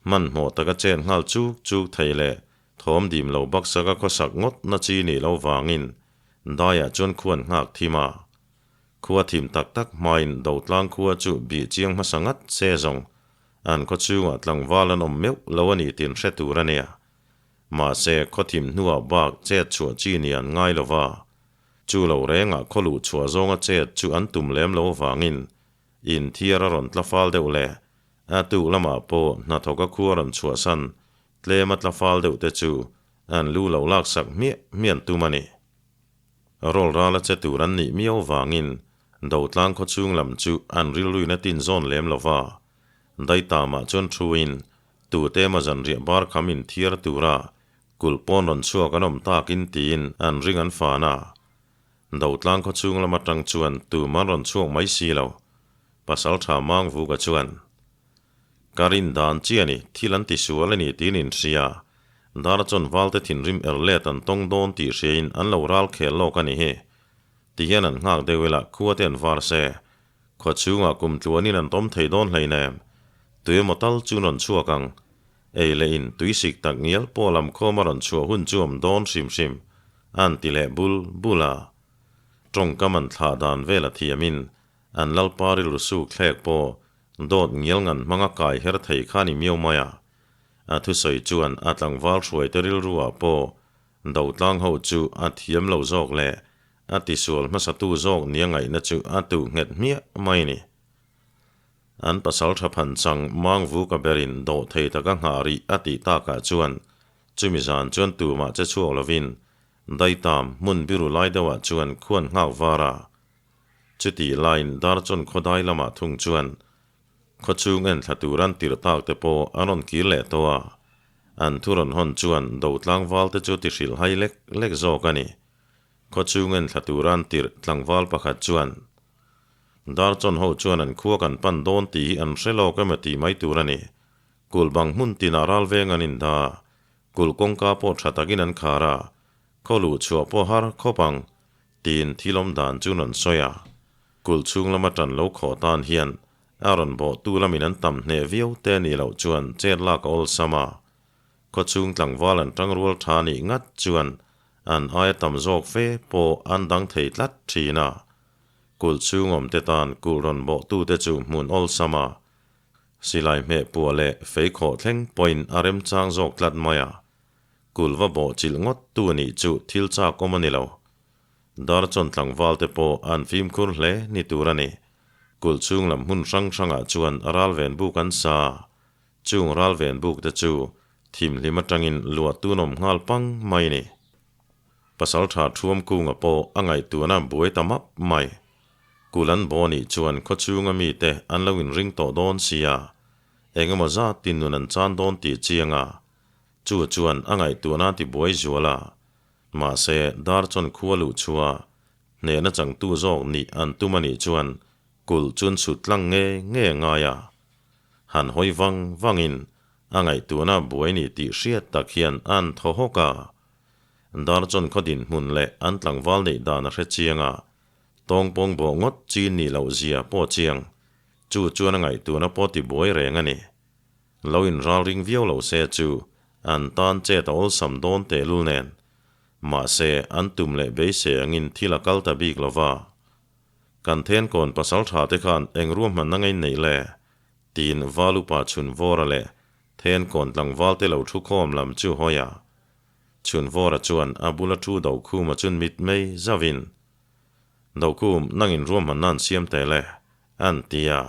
hmanhmawh taka chen nghal chuk chuk thei leh thawm dim lo baksaka khawsak ngawt na chi nih lo vangin daiah chuan khuan nghak thim a. Khua thim tak tak hmain Dotlang khua chu bih chiang hmasa ngat se zawng an khaw chhungah tlangval an awm meuh lo a ni tin hre tur a nia. Mahse khaw thim hnuah bak chet chhuah chi ni an ngai lo va, chu lo rengah khaw luh chhuah zawnga chet chu an tum lem lo vangin Inthiar a rawn tla fal deuh leh a tuk lamah pawh hnathawka khu a rawn chhuahsan tlem a tla fal deuh te chu an lu lo laksak hmiah hmian tum a ni. Rawl ral a che tur an nih miau vangin Dotlang khaw chhung lam chu an rilruin a tin zawn lem lo va, Daitamah chuan thuin tute emaw zanriah bar kham inthiar tura kulh pawn rawn chhuak an awm takin tiin an ring an fan a. Dotlang khaw chhung lam atang chuan tum an rawn chhuak mai si lo. Pasaltha Mangvuka chuan. Ka rin dan chi a ni, thil an tisual a ni tiin inhria. Dar chuan valte thinrim er let an tawng dawn tih hriain an lo ral khel lawk a ni hi. Ti hian an nghak deuh ila khua te an var se. Khua chhungah kum tluanin an tawm thei dawn hleinem. Tui emaw tal chu rawn chhuak ang. Ei leh in tui sik tak ngial pawh lam khawm a rawn chhuah hun chu awm dawn hrim hrim an ti leh bul bul a. Tawngkam an thlah dan vel a thiamin an lalpa rilru suk thlek pawh dawt ngial ngan hmanga kai her thei kha ni miau mai a. A thusawi chuan a tlangval hruaite rilruah pawh Dotlang ho chu a thiam lo zawk leh a tisual hmasatu zawk nia ngaihna chu a tuh nghet hmiah mai ni. An pasal tha phan chang mang vuka berin dawh thei taka nghah rih a tih takah chuan chumi zan chuan tumah che chhuak lovin Daitam hmun biru lai deuhah chuan khuan nghak var a. Chutih laiin Darchawn khawdai lamah thung chuan Khawchhung en thla tur an tirh tak te pawh an rawn kir leh tawh a, an thu rawn hawn chuan do tlangval te chu ti hrilh hai lek lek zawk a ni. Khawchhung en thla tur an tirh tlangval pakhat chuan, Darchawn ho chuan an khua kan pan dawn tih hi an hre lawk emaw tih mai tur a ni. Kulh bang hmun tinah ral veng an inda a, kulh kawngka pawh tha takin an khar a, khaw luh chhuah pawh har khawp ang Tiin thil awm dan chu rawn sawi a, kulh chhung lama ṭan lo khawh tan hian a rawn bawhtu lamin an tam hneh viau te nih loh chuan chet lak a awlsam a. Khaw chhung tlangval an ṭangrual ṭha nih ngat chuan an aia tam zawk fe pawh an dang thei tlat ṭhin a. Kulh chhung awmte tan kulh rawn bawhtute chu hmun awlsam a, silai hmeh puah leh fei khawh thleng pawhin a remchang zawk tlat mai a. Kulh va bawh chilh ngawt tu nih chu thil chak awm a ni lo. Darchawn tlangval te pawh an fimkhur hle ni tur a ni. Kulh chhung lam hmun hrang hrangah chuan ralven buk an sa. Chung ralven buk te chu thimhlim atangin luah tunawm nghal pang mai ni. Pasaltha Thuam Kunga pawh a ngaihtuahna buai ta map mai. Kulh an bawh nih chuan khawchhunga mite an lo inring tawh dawn sia. Engemaw zat tin nun an chan dawn tih chiang a. Chu chuan a ngaihtuahna a tibuai zual a, mahse Darchawn khua luh chhuah a hnehna changtu zawk nih an tum a nih chuan kulh chun chhut tlang nge nge a ngai a. Han hawi vang vangin a ngaihtuahna buai ni tih hriat tak hian an thaw hawk a. Darchawn khaw dinhmun leh an tlangval neih dan a hre chiang a, tawngpawng bawh ngawt chi nih loh zia pawh chiang. Chu chuan a ngaihtuahna pawh tibuai reng a ni. Lo inralring viau lo se chu an tan chet a awlsam dawn tehlul nen. Mahse, an tum leh beisei angin thil a kal ta bik lo va. Kan thenkawn pasal tha te khan eng ruahmanna ngei neih le? Tiin Val upa Chhunvawra leh thenkawn tlangval te lo thu khawm lam chu hawi a. Chhunvawra chuan a bula thu Dokhuma chun mitmei zauhin, Dokhum, nangin ruahmanna an siam teh le? An ti a.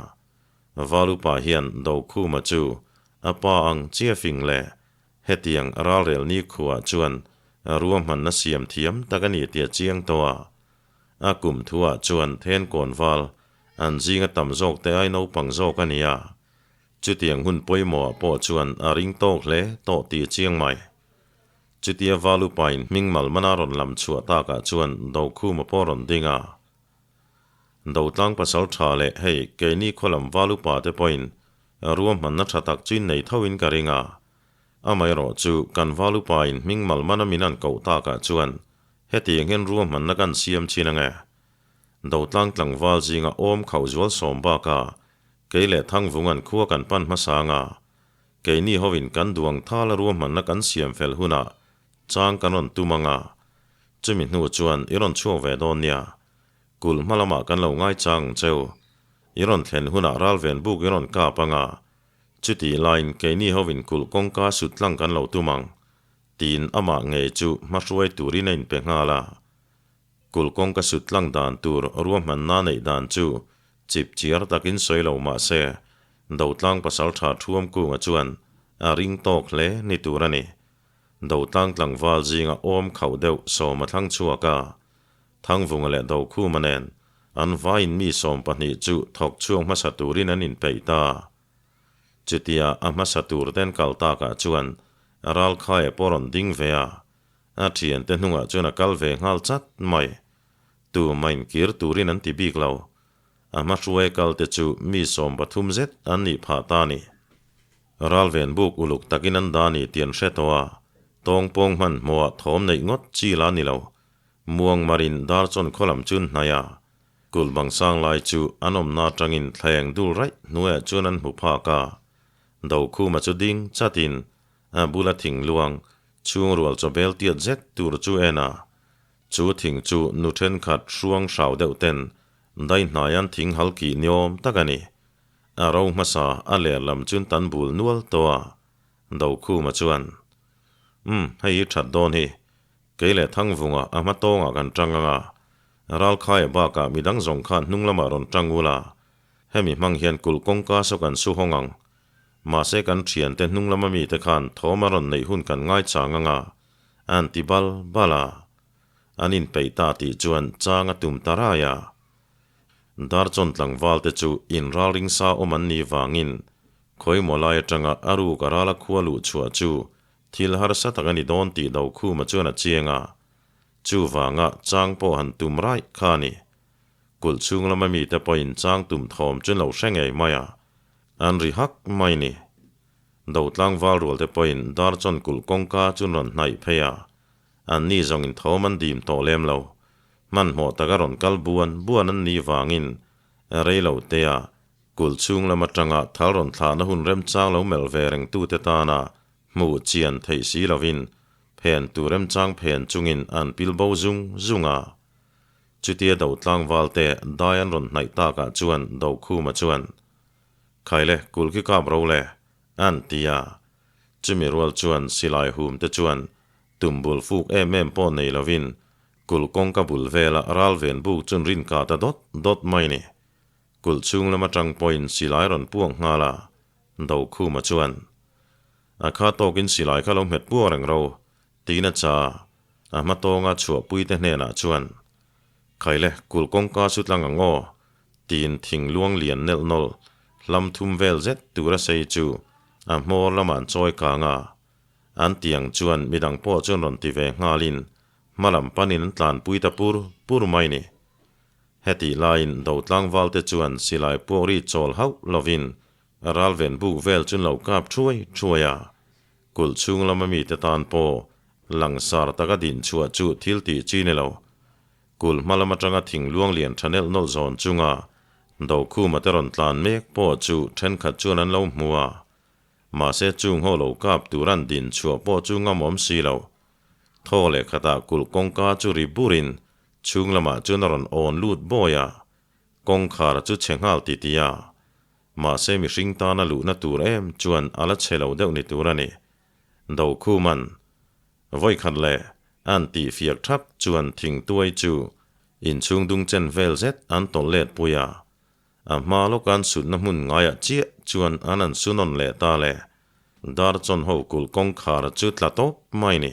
Valupa hian Dokhuma chu a pa ang chia fing leh hetiang ralrel nikhuaah chuan ruahmanna siam thiam tak a ni tih a chiang tawh a. A kum thuah chuan Thenkawn val an zinga tam zawk te ai naupang zawk a ni a. Chutiang hun pawimawhah pawh chuan a ring tawk hle tawh tih a chiang mai. Chutia Valupain hming malmana rawn lam chhuah takah chuan Dokhuma pawh rawn ding a. Dotlang pasal tha leh hei keini khawlam val upa te pawhin ruahmanna tha tak chu innei thoin ka ring a. Amaherawh chu kan val upa in hming malmana min an koh takah chuan hetiang hian ruahmanna kan siam chin ange. Dotlang tlangval zinga awm khauh zual sawm baka kei leh Thangvungan khua kan pan hmasa anga keini hovin kan duang thala ruahmanna kan siam fel hunah chang kan rawn tum anga chumi hnu chuan i rawn chhuak ve dawn nia. Kulh hma lamah kan lo ngaichang ang cheu. I rawn thlen hunah ralven buk i rawn kap anga, chutih laiin keini hovin kulh kawngka sut tlang kan lo tum ang, tiin amah ngei chu hmahruai turin a inpe nghal a. Kulh kawngka sut tlang dan tur ruahmanna neih dan chu chip chiar takin sawi lo mah se, Dotlang pasaltha Thuam Kunga chuan a ring tawk hle ni tur a ni. Dotlang tlangval zinga awm khauh deuh sawm a thlang chhuak a. Thangvunga leh Dokhuma nen an vaiin mi 12 chu thawk chhuak hmasa turin an inpeih ta. Chutia a hmasa tur ten kal takah chuan Ralkhaia pawh rawn ding ve a, a thiante hnungah chuan a kal ve nghal chat mai. Tumah inkir turin an ti bik lo. A hma hruai kal te chu mi 13 zet an nih phah ta a ni. Ralven buk uluk takin an dah a ni tih an hre tawh a, tawngpawng hmanhmawhah thawm neih ngawt chi la a ni lo. Muang marin Darchawn khaw lam chu an hnaih a, kulh bang sang lai chu an awmna atangin thlaeng dul raih hnuaiah chuan an hmu phak a. Dokhuma chu ding chatin a bula thing luang chhung rual chaw bel tiat zet tur chu en a, chu thing chu nu thenkhat hruang hrau deuh ten dai hnaian thing hal kih niawm tak a ni. A ro hmasa a ler lam chun tan bul nual tawh a, Dokhuma chuan, Umm, hei hi that dawn hi. Kei leh Thangvunga a hma tawngah kan tang ang a, Ralkhaia bakah midang zawng khan hnung lamah rawn tang ula, hemi hmang hian kulh kawngka saw kan su hawng ang. Mahse kan thiante hnung lama mite khan thawm a rawn neih hun kan ngaichang ang a, an ti bal bal a. An inpeih ta tih chuan chang a tum ta rai a. Darchawn tlangval te chu inralring sa awm an nih vangin khawimaw lai atanga a ruk a rala khua luh chhuah chu thil harsa tak a ni dawn tih Dokhuma chuan a chiang a. Chuvanga chang pawh han tum raih kha a ni. Kulh chhung lama mite pawhin chang tum thawm chu an lo hre ngei mai a, an ri hak mai ni. Dotlangval rual te pawhin Darchawn kulh kawngka chu an rawn hnaih phei a, An ni zawngin thawm an dim tawh lem lo. Hmanhmawh taka rawn kal buan buan an nih vangin rei lo tea kulh chhung lam atanga thal rawn thlahna hun remchang lo melh ve rengtute tana hmuh chian theih si lovin phen tur remchang phen chungin an pil bo zung zung a. Chutia do tlangvalte dai an rawn hnaih takah chuan Dokhuma chuan, Khaile, kulh khi kap ro le, an ti a. Chumi rual chuan silai hum te chuan tum bul fuk em em pawh nei lovin kulh kawngka bul vela ral ven buk chun rin kah ta dawt dawt mai ni. Kulh chhung lam atang pawhin silai rawn puak nghal a, Dokhuma chuan, A kha tawkin silai kha lo hmet puak reng ro, tiin a cha a hma tawnga chhuahpui te hnenah chuan, Khaile, kulh kawngka chu tlang ang aw, tiin thing luang lian nelh nawlh hlam thum vel zet tura sei chu a hmawr lamah an chawi kang a. An ti ang chuan midang pawh chuan rawn ti ve nghalin hma lam panin an tlanpui ta pur pur mai ni. Hetih laiin do tlangvalte chuan silai puak ri chawl hauh lovin ralven buk vel chu an lo kap thuai thuai a. Kulh chhung lama mite tan pawh langsar taka din chhuah chu thil tih chi ni lo. Kulh hma lam atanga thing luang lian tha nelh nawlh zawn chunga Dokhuma te rawn tlan mek pawh chu thenkhat chuan an lo hmu a. Mahse chung ho lo kap tur an din chhuah pawh chu ngamawm si lo. Thaw leh khatah kulh kawngka chu ri burin chhung lamah chuan a rawn awn lut bawi a, kawngkhar chu chhe nghal ti ti a. Mahse mihring tana luhna tur em chuan a la chhe lo deuh ni tur a ni. Dokhuman vawi khat leh an tih fiak thak chuan thingtuai chu inchhung dung chen vel zet an tawlh let pui a. A hma lawka an sutna hmun ngaiah chiah chuan an an su nawn leh ta le. Darchawn ho kulh kawngkhar chu tla tawp mai ni.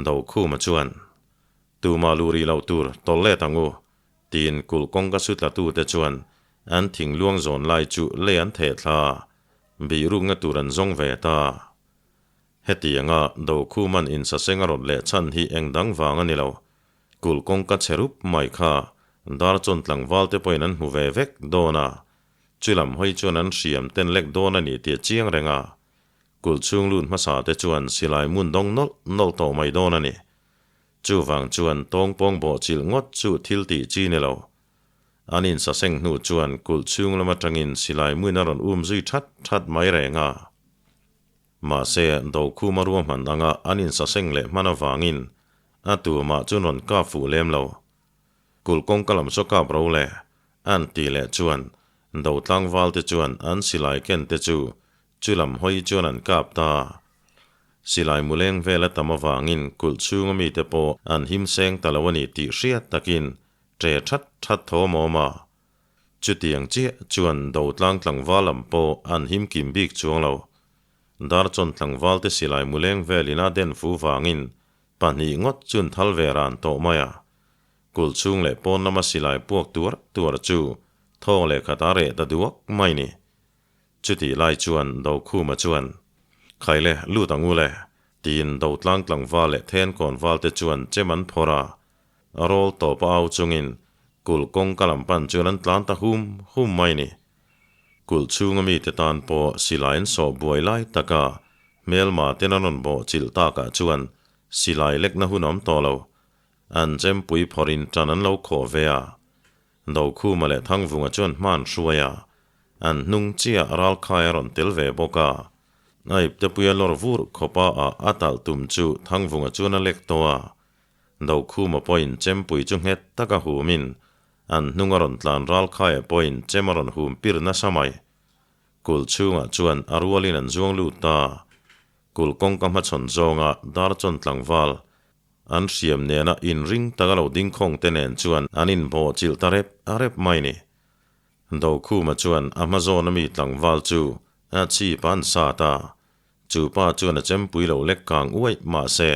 Dokhuma chuan, Tumah lu rih loh tur tawlh let ang u, tiin kulh kawngka su tlatute chuan an thing luang zawn lai chu lei an theh thla a, bihrukna tur an zawng ve ta. Hetianga Dokhuman insaseng a rawt leh chhan hi eng dang vang a ni lo. Kulh kawngka chhe rup mai kha Darchawn tlangval te pawhin an hmu ve vek dawn a, chulam hawi chuan an hriam ten lek dawn a ni tih a chiang reng a. Kulh chhung lut hmasa te chuan silai mun dawng nawlh nawlh tawh mai dawn a ni. Chuvang chuan tawngpawng bawhchilh ngawt chu thil tih chi ni lo. An insaseng hnu chuan kulh chhung lam atangin silai muin a rawn um zui that that mai reng a. Mahse, Dokhuma ruahman anga an insaseng leh hman avangin a tumah chu rawn kap fuh lem lo. Kulh kawngka lam saw kap ro le, an tih leh chuan do tlangval te chuan an silai ken te chu chu lam hawi chuan an kap ta. Silai muleng vel a tam avangin kulh chhunga mite pawh an him seng ta lo a ni tih hriat takin ṭe that that thawm a awm a. Chutiang chiah chuan do tlang tlangval lam pawh an him kim bik chuang lo. Darchawn tlangval te silai muleng velin a den fu vangin pahnih ngawt chun thal ve ran tawh mai a. Kulh chhung leh pawn lama silai puak tuar tuar chu thawng leh khat a reh ta duak mai ni. Chutih lai chuan Dokhuma chuan, Khaile, lut ang u le, tiin Dotlang tlangval leh Thenkawn val te chuan chem an phawrh a. A rawl tawp a au chungin kulh kawngka lam pan chuan an tlan ta hum hum mai ni. Kulh chhunga mite tan pawh silai an sawh buai lai taka hmelma ten an rawn bawh chilh takah chuan silai lekna hun a awm tawh lo. An chempui phawrhin tan an lo khawh ve a. Dokhuma leh Thangvunga chuan hma an hruai a, an hnung chiah ralkhai a rawn tel ve bawk a. A iptepuia lawr vur khawpa ah a talh tum chu Thangvunga chuan a lek tawh a. Dokhuma pawhin chempui chu nghet taka humin an hnung a rawn tlan ralkhaia pawhin chem a rawn hum pir nasa mai. Kulh chhungah chuan a rualin an zuang lut ta. Kulh kawngka hmachhawn zawnga Darchawn tlangval An hriam nena inring taka lo ding khawng te nen chuan an inbawh chilh ta rep rep mai ni. Dokhuma chuan a hma zawna mi tlangval chu a chhip a an sat a, chu pa chuan a chempui lo lek kang uaih mah se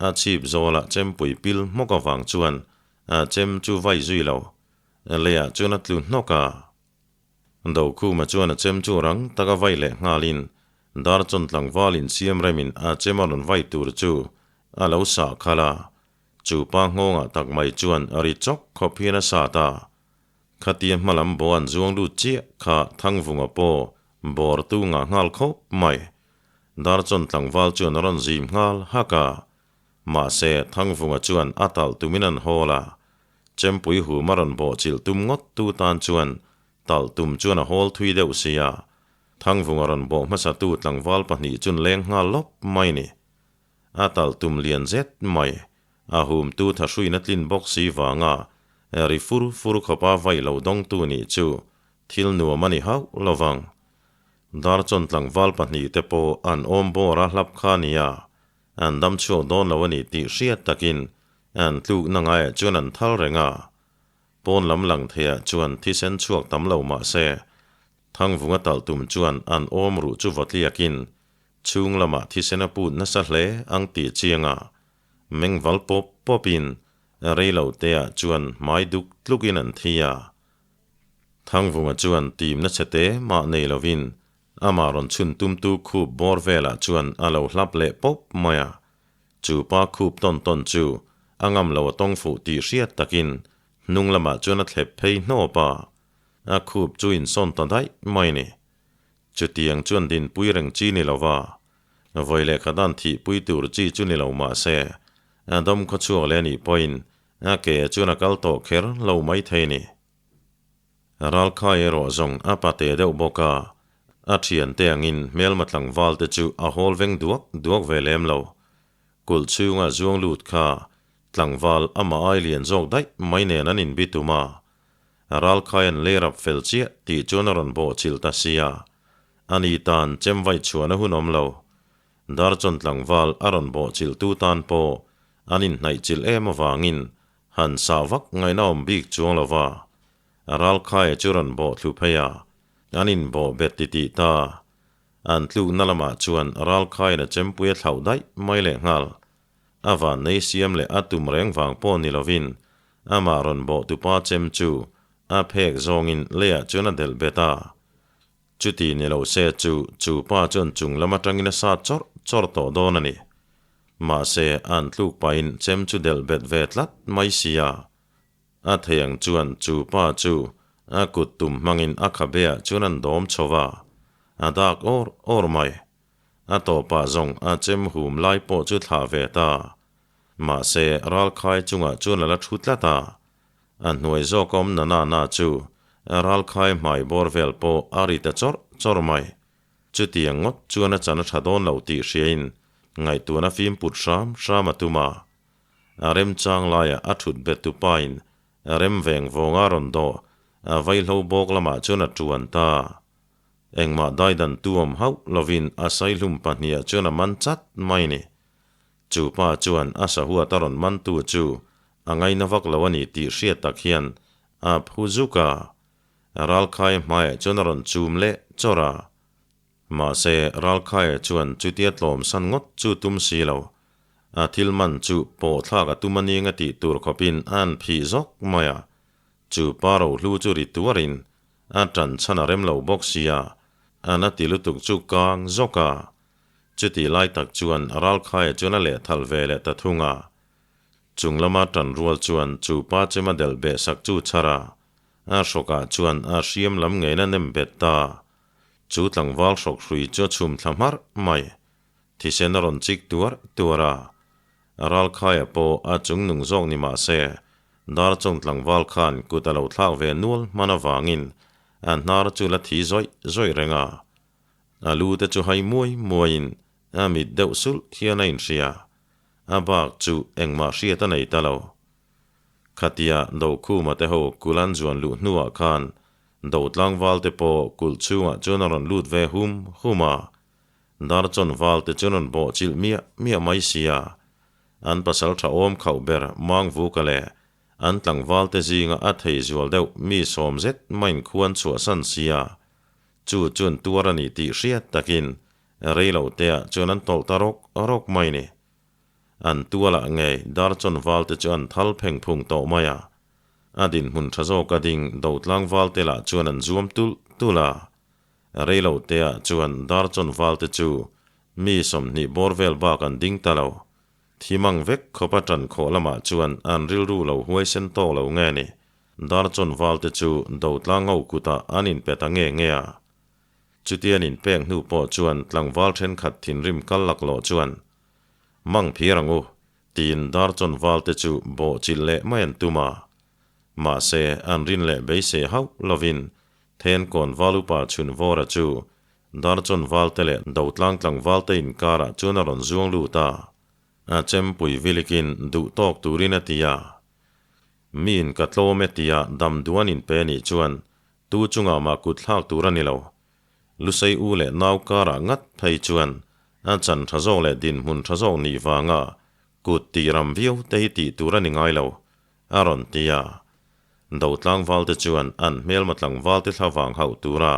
a chhip zawlah chempui pil hmawk avang chuan a chem chu vai zui lo leiah chuan a tlu hnawk a. Dokhuma chuan a chem chu rang taka vai leh nghalin Darchawn tlangval insiam remin a chem a rawn vai tur chu a lo sah khalh a, chu pa nghawngah tak mai chuan a ri chawk khawp hian a sat a. Khatia hmalam bawh an zuang lut chiah kha Thangvunga pawh bawr tu ngah nghal khawp mai. Darchawn tlangval chuan a rawn zim nghal hak a, mahse Thangvunga chuan a talh tumin an hawl a, Chempui hum a rawn bawh chilh tum ngawt tu tan chuan talh tum chuan a hawl thui deuh sia. Thangvunga rawn bawh hmasatu tlangval pahnih chun leng nghal lawp mai ni. A talh tum lian zet mai. A hum tu thahruin a tlin bawk si vanga ri fur fur khawpa vaih lo dawngtu nih chu thil nuam a ni hauh lo vang. Darchawn tlangval pahnih te pawh an awm bawr a hlap kha nia. An dam chhuak dawn lo a ni tih hriat takin an tlukna ngaiah chuan an thal reng a. Pawn lam lang theiah chuan thisen chhuak tam lo mah se, Thangvunga talh tum chuan an awm ruh chu vawtliakin chhung lamah thisen a put nasa hle ang tih chiang a. Mengval pawp pawpin rei lo teah chuan hmai duk tlukin an thi a. Thangvunga chuan timna chhe te mah nei lovin Amah rawn chhun tumtu khup bawr velah chuan a lo hlap leh pawp mai a. Chu pa khup tawn tawn chu a ngam lo a tawng fuh tih hriat takin hnung lamah chuan a thlep phei hnawp a. A khup chu insawn ta daih mai ni. Chutiang chuan dinpui reng chi ni lo va, vawi lehkha dan thihpui tur chi chu ni lo mah se, a dam khawchhuak leh anih pawhin a ke chuan a kal tawh kher lo mai thei ni. Ralkhai erawh zawng a pate deuh bawk a, a thiante angin hmelma tlangval te chu a hawl veng duak duak ve lem lo. Kulh chhunga zuang lut kha tlangval amah ai lian zawk daih mai nen an inbitum a, Ralkhai an lei rap fel chiah tih chuan a rawn bawh chilh ta sia. Ani tan chem vaih chhuahna hun awm lo. Darchawn tlangval a rawn bawh chilh tu tan pawh an inhnaih chilh em avangin Han sah vak ngaihna awm bik chuang lo va, Ralkhaia chu rawn bawh thlu phei a, an inbawh bet ti tih ta. An tlukna lamah chuan Ralkhaiin a chempui a thlauh daih mai leh nghal. A vannei siam leh a tum reng vang pawh ni lovin amah rawn bawh tupa chem chu a phek zawngin leiah chuan a delh bet a. Chuti ni lo se chu chu pa chuan chung lam atangin a sat chawrh chawrh tawh dawn a ni. Mahse, an tluk pahin chem chu delh bet ve tlat mai sia. A thei ang chuan chu pa chu a kut tum hmangin a khabeah chuan an dawm chho va, a dak awr awr mai. A tawpah zawng a chem hum lai pawh chu thlah ve ta. Mahse, ralkhai chungah chuan a la thu tlat a. A hnuai zawk awm na na na chu ralkhai hmai bawr vel pawh a ri ta chawrh chawrh mai. Chutiang ngawt chuan a chan a tha dawn lo tih hriain ngaihtuahna fim put hram hram a tum a. A remchang laiah a thut bet tupain rem veng vawnga rawn dawh a vaihlo bawk lamah chuan a tuan ta. Engmah daidan tuam hauh lovin a saihlum pahniha chuan a man chat mai ni. Chu pa chuan a sahuat a rawn mantu chu a ngaina vak lo a ni tih hriat tak hian a phu zuk a. Ralkhaia hmaiah chuan a rawn chum leh chawrh a. Mahse, Ralkhaia chuan chutia tlawm san ngawt chu tum si lo. A thil man chu pawh thlak a tum a ning a tih tur khawpin a an phih zawk mai a. Chu pa rohlu chu ri tuarin a ṭan chhan a rem lo bawk sia, a na ti lutuk chu kang zawk a. Chutih lai tak chuan Ralkhaia chuan a lehthal ve leh ta thung a. Chung lama ṭan rual chuan chu pa chema delh beh sak chu chhar a. A hrawkah chuan a hriam lam ngeiin a nem bet ta. Chu tlangval hrawk hrui chu a chhum thla hmarh mai. Thisen a rawn chik tuar tuar a. Ralkhaia pawh a chung nung zawk ni mah se, Darchawng tlangval khan kut a lo thlak ve nual hman avangin a hnar chu la thi zawih zawih reng a. A lu te chu hai muai muaiin a mit deuh sulh hian a inhria. A bak chu engmah hriat a nei ta lo. Khatia Dokhuma te ho kul an zuan luh hnuah khan Do tlangval te pawh kulh chhungah chuan a rawn lut ve hum hum a. Darchawn val te chuan rawn bawh chilh miah miah mai sia. An pasal tha awm khauh ber Mangvuka leh an tlangval te zinga a thei zual deuh mi sawm zet maiin khuan chhuahsan sia. Chu chuan tuar a ni tih hriat takin rei lo teah chuan an tawlh ta rawk rawk mai ni. An tualah ngei Darchawn val te chu an thal pheng phung tawh mai a. A dinhmun tha zawk a ding Dotlang val te lah chuan an zuam tulh tulh a. Rei lo teah chuan Darchawn val te chu mi 20 bawr vel bak an ding ta lo. Thimang vek khawpa tan khawh lamah chuan an rilru lo huaisen tawk lo nge ni. Darchawn val te chu Dotlang ho kutah an inpe ta nge nge a. Chuti an inpek hnu pawh chuan tlangval thenkhat thinrim kal laklawh chuan, Mang phir ang u, tiin Darchawn val te chu bawh chilh leh mai an tum a. Mahse, an rin leh beisei hauh lovin Thenkawn val upa Chhunvawra chu Darchawn val te leh Dotlang tlangval te inkarah chuan a rawn zuang lut a. A chempui vilikin duh tawk turin a ti a. Miin ka tlawm e tia damduan inpe nih chuan Tu chungah mah kut thlak tur a ni lo. Lusei u leh nau karah ngat phei chuan a chan tha zawk leh dinhmun tha zawk nih vanga kut tih ram viau te hi tih tur a ni ngai lo, a rawn ti a. Do tlangvalte chuan an hmelma tlangvalte thla vang hauh tura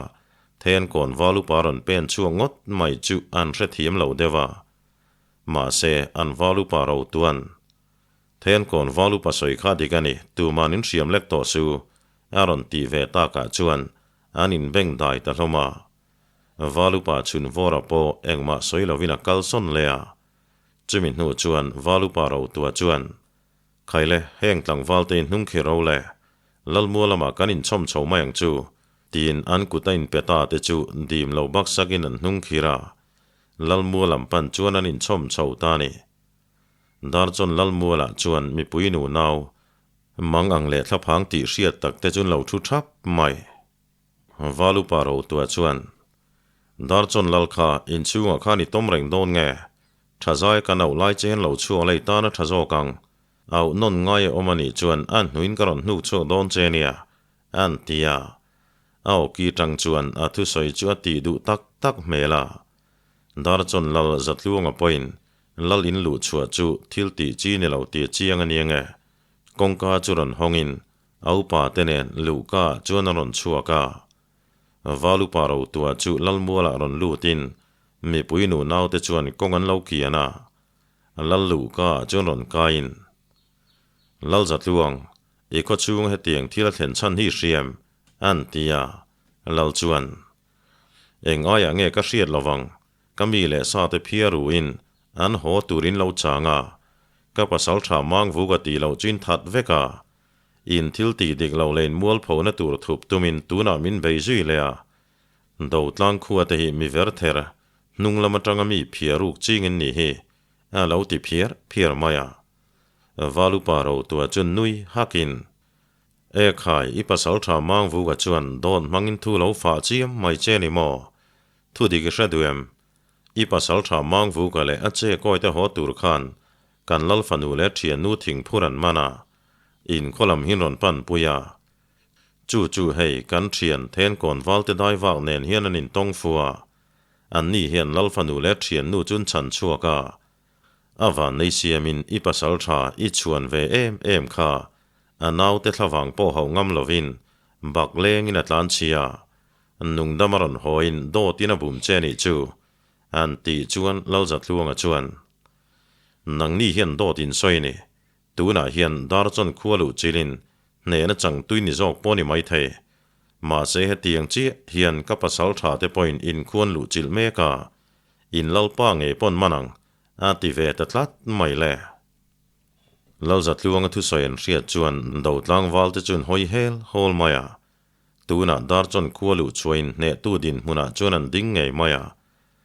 Thenkawn val upa rawn pen chhuak ngawt mai chu an hrethiam lo deuh a. Mahse, an val upa ro tuan Thenkawn val upa sawi kha dik a ni, tuman in hriam lek tawh su, a rawn tih ve takah chuan an inbeng dai ta hlawm a. Val upa chhun vawra pawh engmah sawi lovin a kal sawn leh a. Chumi hnu chuan val upa Rotua chuan, Khaile, heng tlangval te in hnung khi ro le, Lalmua lamah kan inchhawm chho mai ang chu, tiin an kut a inpe ta te chu dim lo baksakin an hnung khir a. Lalmua lam pan chuan an inchhawm chho ta a ni. Darchawn Lalmualah chuan mipui nu nau mang ang leh thlaphang tih hriat tak te chuan lo thu thap mai. Valupa Rotua chuan, Darchawn Lal kha inchhungah khan i tawm reng dawn nge? Tha zai kan auh lai che hian lo chhuak lei tan a tha zawk ang. Auh nawn ngai a awm a nih chuan a hnuin ka rawn hnuk chhuak dawn che nia, an ti a. A awki tang chuan a thusawi chu a tih duh tak tak hmel a. Darchawn Lal Zatluanga pawhin Lal in luh chhuah chu thil tih chi ni lo tih chiang a nia nge? Kawngka chu rawn hawngin a upa te nen luhka chuan a rawn chhuak a. Val upa Rotua chu Lalmualah rawn lutin mipui nu naute chuan kawng an lo kian a. Lal luhka chuan rawn kaiin, Lal Zatluang, i khawchhung hetiang thil a thlen chhan hi hriam, an ti a. Lal chuan, Eng aiah nge ka hriat lovang? Ka mi leh sa te phiar ruin an haw turin lo chang a, ka pasal tha mang vuk a tih loh chu in that vek a. In thil tih dik loh leh in mualphona tur thup tumin tunah min bei zui leh a. Do tlang khua te hi mi ver ther, hnung lam atanga mi phiar ruk ching in nih hi, a lo ti phiar phiar mai a. Valupa rotua chu nui hakin, E khai, i pasal tha mang vuk a chuan dawt hmangin thu lo fah chiam mai che ni maw? Thu dik i hre duh em? I pasal tha mang vuka leh a che kawi te haw tur khan kan lal fanu leh thiannu thingphur an man a, in khaw lam hin rawn pan pui a. Chu chu hei kan thian Thenkawn valte dai vak nen hian an intawng fu a, an ni hian lal fanu leh thiannu chu an chhan chhuak a. A van nei siamin i pasal tha i chhuan ve em em kha a naute thlavang pawh hauh ngam lovin bak lengin a tlan chhia. Nungdam a rawn hawiin dawtin a bum che nih chu, an tih chuan Lalzatluanga chuan, Nangni hian dawt in sawi ni, tunah hian Darchawn khua luh chilin hnehna chang tui ni zawk pawh ni maithei. Mahse hetiang chiah hian ka pasal tha te pawhin inkhuan luh chilh mek a, in Lalpa ngei pawn man ang, a ti ve ta tlat mai le. Lalzatluanga thusawi an hriat chuan Dotlangval te chu an hawi hel hawl mai a. Tunah Darchawn khua luh chhuahin hnehtu dinhmunah chuan an ding ngei mai a.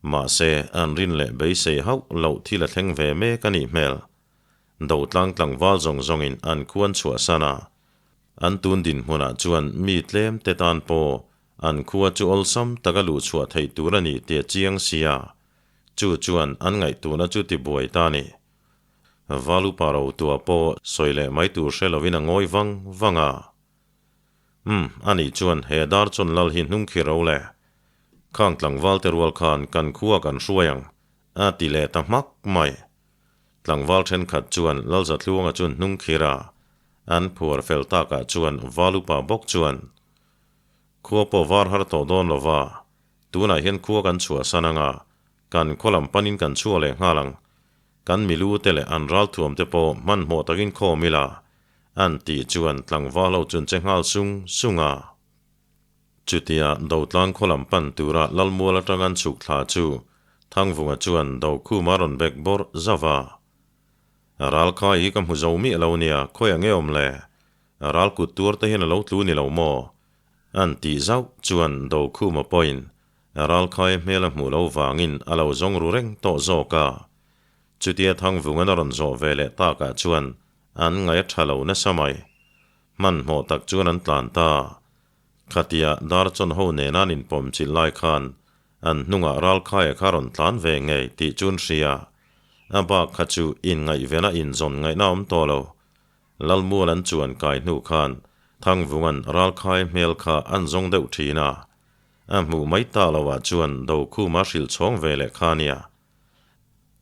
Mahse, an rin leh beisei hauh loh thil a thleng ve mek a nih hmel. Dotlang tlangval zawng zawngin an khuan chhuahsan a. An tun dinhmunah chuan mi tlem te tan pawh an khua chu awlsam taka luh chhuah theih tur a ni tih a chiang sia. Chu chuan an ngaihtuhna chu tibuai ta a ni. Valupa rotua pawh sawi leh mai tur hre lovin a ngawi vang vang a. Umm, ani chuan he Darchawn lal hi hnung khi ro le. Khang tlangval te rual khan kan khua kan hruai ang, a ti leh ta hmak mai. Tlangval thenkhat chuan Lalzatluanga chuan hnung khir a, an phuar fel takah chuan Valupa bawk chuan, Khua pawh var har tawh dawn lo va, tunah hian khua kan chhuahsan ang a, kan khaw lam panin kan chhuak leh nghal ang. Kan milu te leh an ralthuam te pawh hmanhmawh takin khawm ila, an tih chuan tlangval ho chuan che nghal sung sung a. Chutia Dotlang khaw lam pan tura Lalmual atang an chhuk thla chu Thangvunga chuan Dokhuma rawn bek bawrh zauh a. Ralkhai hi ka hmu zo miah lo nia, khawiah nge awm le? Ral kut tuar te hian a lo tlu ni lo maw? An tih zauh chuan Dokhuma pawhin Ralkhai hmel a hmuh lo vangin a lo zawng ru reng tawh zawk a. Chutia Thangvungan a rawn zawh ve leh takah chuan an ngaih a tha lo nasa mai. Hmanhmawh tak chuan an tlan ta. Khatia Darchawn ho nena an inpawm chilh lai khan an hnungah Ralkhaia kha rawn tlan ve ngei tih chu an hria. A bak kha chu inngaihvena inzawn ngaihna a awm tawh lo. Lalmual an chuan kai hnu khan Thangvunga'n Ralkhai hmel kha an zawng deuh thin a. A hmuh mai ta loah chuan Dokhuma hrilh chhawng ve leh kha nia.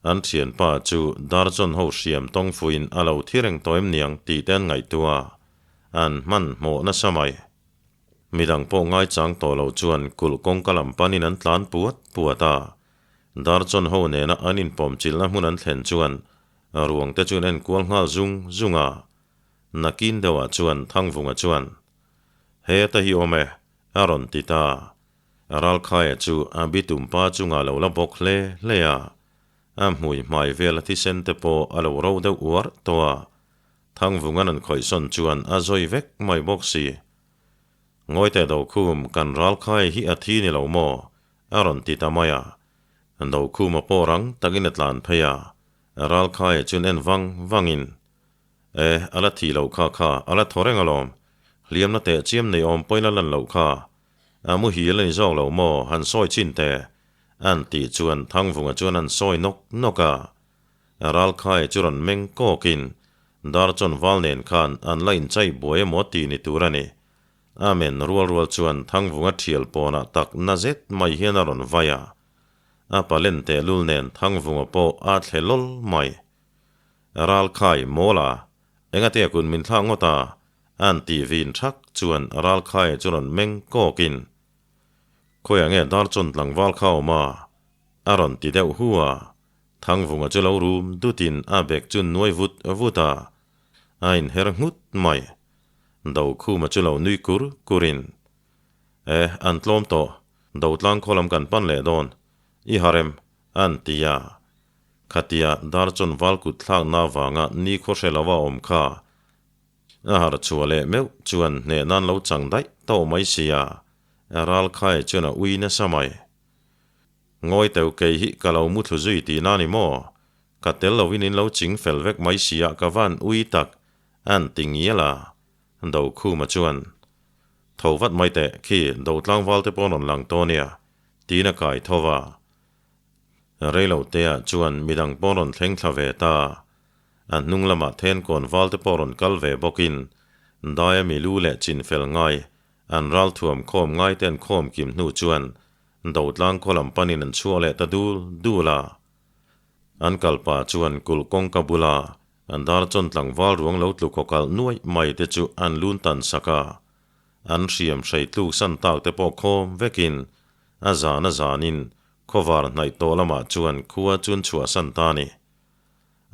An thianpa chu Darzawn ho hriam tawng fuiin a lo thi reng tawh em niang tih te an ngaihtuah a, an hmanhmawh nasa mai. Midang pawh ngaichang tawh lo chuan kulh kawngka lam panin an tlan puat puat a. Darzawn ho nena an inpawm chilhna hmun an thlen chuan ruang te chu an enkual nghal zung zung a. Nakin deuhah chuan Thangvunga chuan, Heta hi awm e, a rawn ti ta. Ralkhaia chu a bitum pa chungah lo la bawk hle hle a, a hmui hmai vela thisen te pawh a lo ro deuh uar tawh a, Thangvungan an khawihsawn chuan a zawi vek mai bawk si. Ngawi teh Dokhum, kan Ralkhaia hi a thi ni lo maw? a rawn ti ta mai a. Dokhuma pawh rang takin a tlan phei a, Ralkhaia chuan en vang vangin, E, a la thih loh kha kha, a la thaw reng alawm. Hliamna teh chiam nei awm pawhin a lan loh kha. A muhil a ni zawk lo maw, han sawi chin teh? An tih chuan Thangvunga chuan an sawi nawk nawk a. Ralkhaia chu rawn meng kawkin Darchawn val nen khan an la inchai buai emaw tih ni tur a ni. A men rual rual chuan Thangvunga thial pawnah tak na zet mai hian a rawn vai a. A palen tehlul nen Thangvunga pawh a thle lawl mai. Ralkhai mawla, engatia kun min thlak ngawt a? An tih vin thak chuan Ralkhaia chu rawn meng kawkin, Khawiah nge Darchawn tlangval kha awm a? a rawn ti deuh hu a. Thangvunga chu lo rum dutin a bek chu nuai vut vut a, a inher nghut mai. Dokhuma chu lo nui kur kurin, E, an tlawm tawh, Dotlang khaw lam kan pan leh dawn, i harem, an ti a. Khatia Darchawn val kut thlakna avanga ni khaw hre lo a awm kha a harh chhuah leh meuh chuan hneh nan lo chang daih tawh mai sia, Ralkhai chuan a ui nasa mai. Ngawi teu kei hi ka lo mu thlu zui tihna ni maw? Ka tel lovin in lo ching fel vek mai sia ka van ui tak, an ti ngial a. Dokhuma chuan, Tho vat mai teh, khi Dotlangval te pawh rawn lang tawh nia, tiin a kai tho va. Reilotea chuan midang pawh rawn thleng thla ve ta. A hnung lamah Thenkawn val te pawh rawn kal ve bawkin Daia milu leh chinfel ngai an ralthuam khawm ngai te an khawm kim hnu chuan Dotlang khaw lam panin an chhuak leh ta dul dul a. An kalpa chuan kulh kawngka bula an darchawn tlangval ruang lo tlu khaw kalh nuaih mai te chu an lun tan sak a. An hriam hrei tluk san tak te pawh khawm vekin A zan a zanin khawvar hnaih tawh lamah chuan khua chun chhuahsan ta a ni.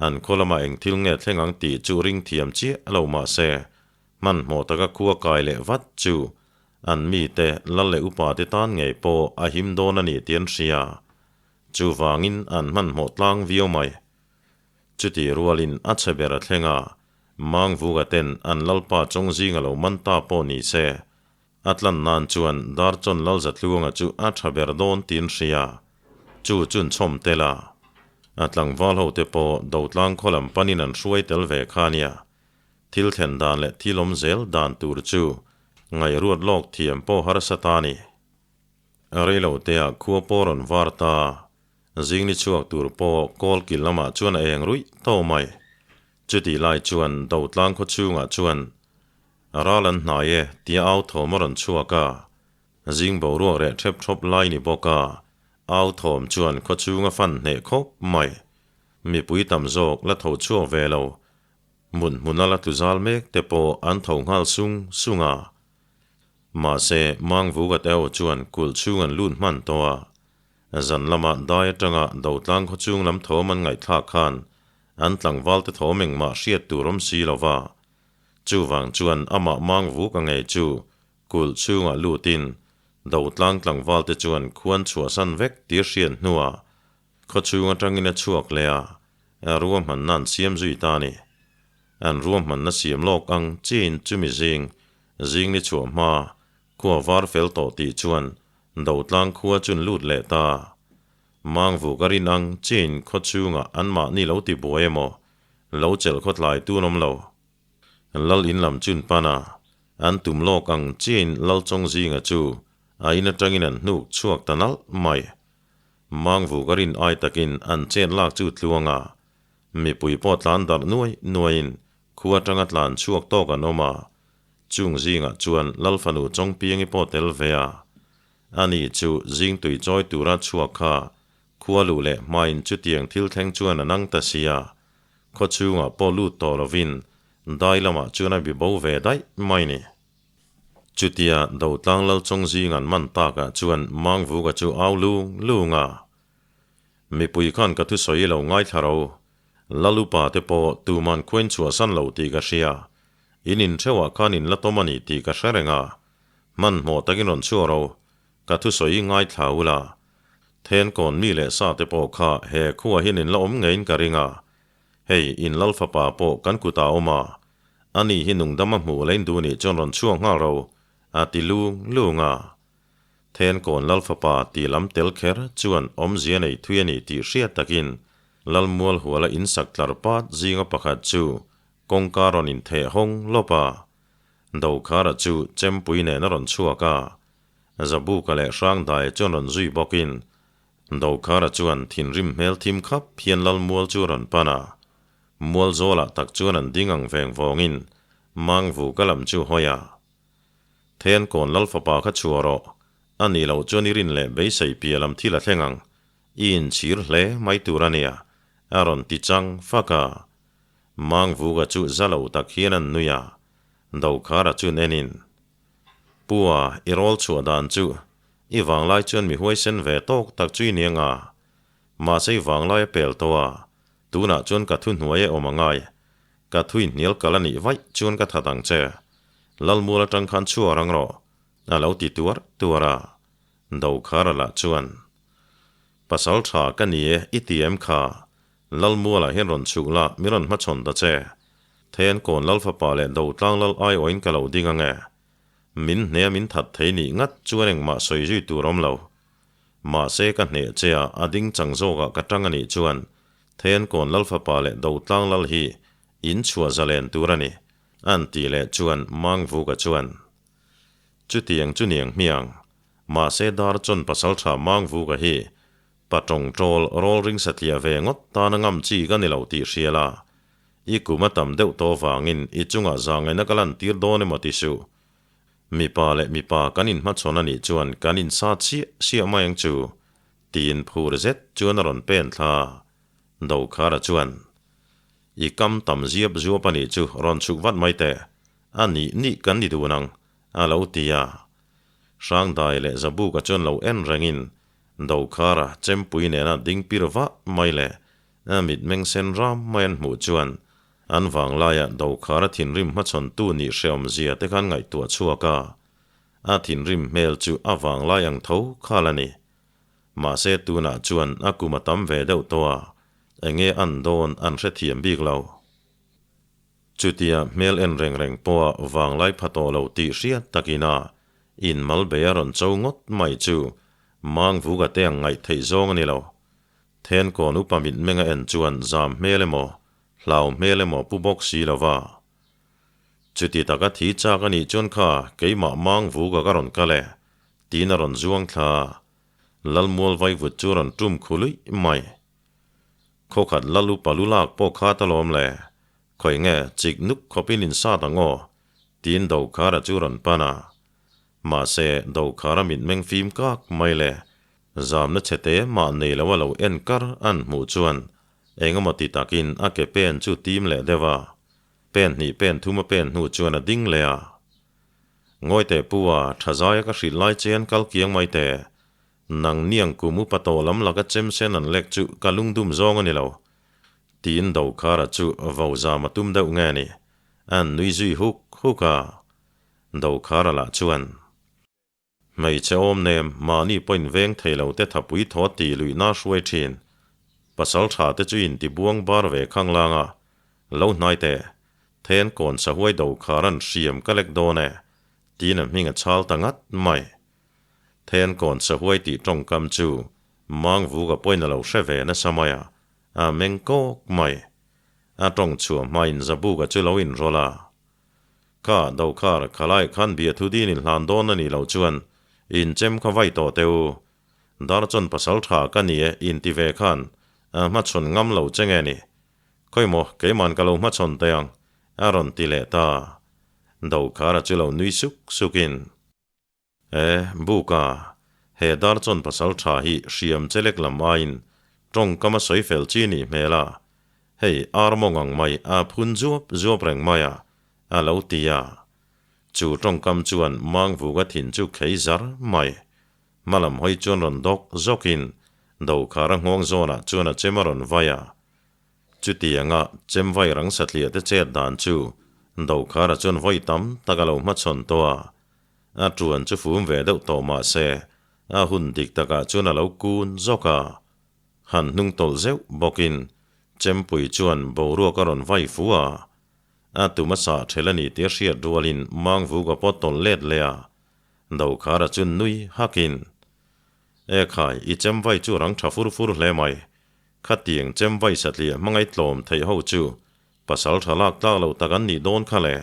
An khaw lamah eng thil nge thleng ang tih chu ring thiam chiah lo mah se, hmanhmawh taka khua kai leh vat chu an mite lal leh upa te tan ngei pawh a him dawn a ni tih an hria. Chuvangin an hmanhmawh tlang viau mai. Chutih rualin a chhe ber a thleng a. Mangvuga ten an lalpa chawng zinga lo man ta pawh ni se, a tlan nan chuan Darchawn Lalzatluanga chu a tha ber dawn tiin hria. Chu chun chhawm tel a, a tlangval ho te pawh Dotlang khaw lam panin an hruai tel ve kha nia. Thil thlen dan leh thil awm zel dan tur chu ngaihruat lawk thiam pawh harsa ta ni. Reiloteah khua pawh rawn var ta, zing ni chhuak tur pawh kawl kil lamah chuan a eng ruih tawh mai. Chutih lai chuan Dotlang khaw chhungah chuan ral an hnai e tia au thawm a rawn chhuak a, zing boruak reh ṭhep ṭhawp lai ni bawk a, au thawm chuan khaw chhung a fan hneh khawp mai. Mipui tam zawk la tho chhuak ve lo, mut hmuna la tlu zal mek te pawh an tho nghal sung sung a. Mahse, Mangvuga te ho chuan kulh chhung an lut hman tawh a, zan lama dai atanga Dotlang khaw chung lam thawm an ngaihthlak khan an tlangval te thawm engmah hriat tur awm si lo va. Chuvang chuan amah Mangvuga ngei chu kulh chhungah lutin Dotlang tlangval te chuan khuan chhuahsan vek tir hriat hnuah khaw chhung atangin a chhuak leh a, ruahmanna an siam zui ta a ni. An ruahmanna siam lawk ang chiin chumi zing Zing ni chhuah hma, khua var fel tawh tih chuan Dotlang khua chun lut leh ta. Mangvuk a rin ang chin khaw chhungah anmahni lo ti buai emaw, lo chelh khaw tlai tun awm lo. Lal in lam chun pan a, an tum lawk ang chin Lal Chawng zinga chu a in atangin an hnuk chhuak ta nalh mai. Mangvuk a rin ai takin an chet lak chu tluang a, mipui pawh tlan darh nuai nuaiin Khu atanga tlan chhuak tawk an awm a, chung zingah chuan Lal fanu Chawngpiangi pawh tel ve a. Ani chu zing tui chawi tura chhuak kha khua luh leh hmain chutiang thil thleng chuan a nang ta si a, khaw chhungah pawh lut tawh lovin dai lamah chuan a bi bo ve daih mai ni. Chutia Dotlang Lal Chawng zing an man takah chuan Mangvuka chu au lung lung a, Mipui khan ka thusawi lo ngaithla ro. Lalupa te pawh tuman khuain chhuahsan lo tih ka hria. In intheuhah khan in la tawm a ni tih ka hre reng a. Hmanhmawh takin rawn chhuah ro. Ka thusawi ngaithla ula. Thenkawn mi leh sa te pawh kha he khuah hian in la awm ngeiin ka ring a. Hei, in lal fapa pawh kan kutah a awm a. Ani hi nungdam a hmuh lein duh nih chuan rawn chhuak nghal ro, a ti lung lung a. Thenkawn lal fapa tih lam tel kher chuan awmzia nei thui a ni tih hriat takin Lalmual huala insak tlar pat zinga pakhat chu kawngka rawn intheh hawng lawp a. Dokhara chu chempui nen a rawn chhuak a, Zabuka leh Hrangdaia chuan rawn zui bawkin Dokhara chuan thinrim hmel thim khap hian Lalmual chu a rawn pan a. Mual zawlah tak chuan an ding ang veng vawngin Mangvuka lam chu hawi a. Thenkawn Lal fapa kha chhuah rawh, a nih loh chuan i rin leh beisei piah lam thil a thleng ang. I inchhir hle mai tur a nia, a rawn ti chang fak a. Mangvuka chu za lo tak hian an nui a, Dokhara chun enin, Pua, i rawl chhuah dan chu i vanglai chuan mi huaisen ve tawk tak chu i ni anga, mahse i vanglai a pel tawh a, tunah chuan ka thuhnuai e awm angai, ka thui hnial kal a nih vaih chuan ka that ang che. Lalmual atang khan chhuah rang rawh, a lo ti tuar tuar a. Dokhara lah chuan, Pasal tha ka ni e, i ti em kha? Lalmualah hian rawn chhuk la, mi rawn hmachhawn ta che. Thenkawn Lal fapa leh Dotlang Lal aiawhin ka lo ding ang e. Min hnea min that thei nih ngat chuan engmah sawi zui tur awm lo. Mahse ka hneh che a, a ding chang zawkah ka tang a nih chuan Thenkawn Lal fapa leh Dotlang Lal hi in chhuah zalen tur a ni, an tih leh chuan Mangvuka chuan, Chutiang chu niang hmiang. Mahse dar chawn pasaltha Mangvuka hi pa tawngtawl rawl ring satliah ve ngawt tana ngam chi ka ni lo tih hria la. I kum a tam deuh tawh vangin i chungah zangaihna ka lantir dawn emaw ti suh. Mipa leh mipa kan inhmachhawn a nih chuan kan insa chiah siah mai ang chu, tiin phur zet chuan a rawn pen thla. Dokhara chuan, I kam tam ziap zuap a nih chu rawn chhuk vat mai teh. A nih nih kan ni dun ang, a lo ti a. Hrangdai leh Zabuka chuan lo en rengin Dokhara chempui nena ding pir vah mai leh a mitmeng sen ram mai an hmuh chuan an vanglaiah Dokhara thinrim hmachhawntu nih hreawm zia te khan ngaihtuah chhuak a, a thinrim hmel chu a vanglai ang tho khal a ni. Mahse tunah chuan a kum a tam ve deuh tawh a, enge an dawn an hrethiam bik lo. Chutia hmel en reng reng pawha vanglai pha tawh lo tih hriat takin a in mal bei a rawn cho ngawt mai chu Mangvuga te ang ngaih theih zawng a ni lo. Thenkawn upa mitmeng a en chuan zam hmel emaw, hlau hmel emaw pu bawk si lo va. Chuti taka thi chak a nih chuan kha keimah Mangvuga ka rawn kal e, tiin a rawn zuang thla a. Lalmual vaivut chu a rawn tum khu luih mai. Khawkhat lal upa lu lak pawh kha ta lawm le, khawi nge chik nuk khawpin in sat ang aw, tiin Dokhara chu rawn pan a. Mahse, Dokhara mitmeng fim kak mai le, zamna chhe te mah nei lo a lo en kar an hmuh chuan engemaw ti takin a ke pen chu tim leh deuh a. Pen hnih pen thum a pen hnu chuan a ding leh a. Ngawi teh pu a, tha zaia ka hrilh lai che an kal kiang mai teh. Nang niang kum upa tawh lam laka chem sen an lek chu ka lungdum zawng a ni lo. Tiin Dokhara chu vo zam a tum deuh nge ni? An nui zui huk huk a. Dokhara lah chuan, Hmeichhe awm nem, mahni pawhin veng thei lo te thapui thaw tih luihna hruai thin. Pasal tha te chu inti buang bar ve khang lang a. Lo hnai teh. Then kawn sahuai Dokhara'n hriam ka lek dawn e. Tiin a hming a chhal ta ngat mai. Then kawn sahuai tih tawngkam chu Mangvuga pawhin a lo hre ve nasa mai a, a meng kawk mai. A tawng chhuah hmain Zabuka chu lo inrawlh a. Kha, Dokhar, khalai khan biathu din in hlan dawn a nih loh chuan in chem kha vai tawh teh u. Darchawn pasal tha ka ni e inti ve khan a hmachhawn ngam lo che nge ni? Khawimaw, keiman ka lo hmachhawn teh ang, a rawn ti leh ta. Dokhara chu lo nui suk sukin. E, Buka, he Darchawn pasal tha hi hriam chelek lam aiin tawngkam a sawi fel chi nih hmel a, hei ar mawng ang mai a phun zuap zuap reng mai a, a lo ti a. Chu tawngkam chuan Mangvuga thin chu khei zar mai. Hmalam hawi chuan rawn dawk zawkin Dokhara nghawng zawnah chuan a chem a rawn vai a. Chutianga chem vai rang satliah te chet dan chu Dokhara chuan vawi tam tak a lo hmachhawn tawh a. A tuan chu fum ve deuh tawh mah se, a hun dik takah chuan a lo kun zawk a. Han hnung tawlh zeuh bawkin Chempui chuan boruak a rawn vai fu a. A tum a sah ṭhel a ni tih a hriat rualin Mangvuga pawh tawlh let leh a. Dokhara chu nui hakin, E khai, i chem vai chu rang ṭha fur fur hle mai. Khatiang chem vai satliah hmangaih tlawm theih ho chu pasal ṭha lak tlak lo tak an nih dawn kha le.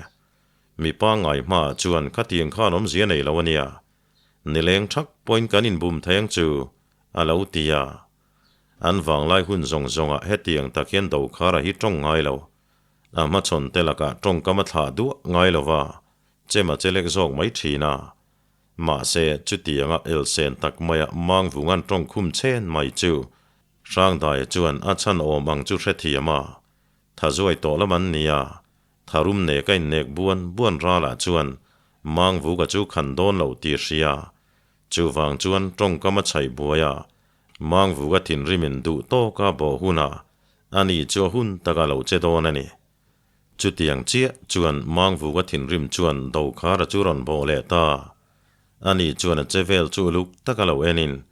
Mi pangngai hmaah chuan khatiang khan awmzia nei lo a nia. Nileng thak pawhin kan inbum thei ang chu, a lo ti a. An vanglai hun zawng zawngah hetiang tak hian Dokhara hi tawng ngai lo. A hmachhawn te lakah tawngkam a thlah duah ngai lo va, chem a chelek zawk mai thin a. Mahse, chutianga elsen tak maia Mangvunga'n tawng khum chen mai chu Hrangdaia chuan a chhan awm ang chu hrethiam a. Thazuai tawh lam an nia. Tharum nek a innek buan buan ralah chuan Mangvuka chu khan dawn loh tih hria. Chuvang chuan tawngkam a chhaih buai a, Mangvuka thinrimin duh tawka bawh hunah ani chu a hun taka lo che dawn a ni. Chutiang chiah chuan Mangvuka thinrim chuan Dokhara chu rawn bawh leh ta. Ani chuan a che vel chu uluk taka lo enin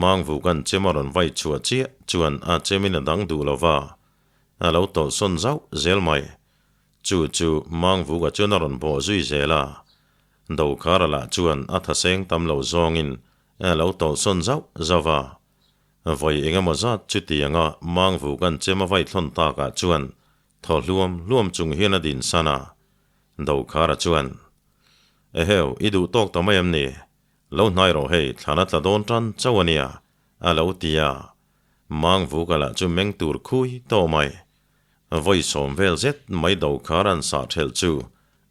Mangvuka'n chem a rawn vai chhuah chiah chuan a chemin a dang duh lova, A lo tawlhsawn zauh zel mai. Chu chu Mangvuka chuan a rawn bawh zui zel a. Dokhara lah chuan a thaseng tam lo zawngin a lo tawlhsawn zauh zauh a. Vawi engemaw zat chutianga Mangvuka'n chem a vai thlawn takah chuan thaw hluam hluam chung hian a din san a. Dokhara chuan, Eheu, i duh tawk ta mai em ni? Lo hnai rawh hei, thlan a tla dawn tan chauh a nia, a lo ti a. Mangvuka lah chu meng tur khui tawh mai. Vawi sawm vel zet mai do khar an sah thelh chu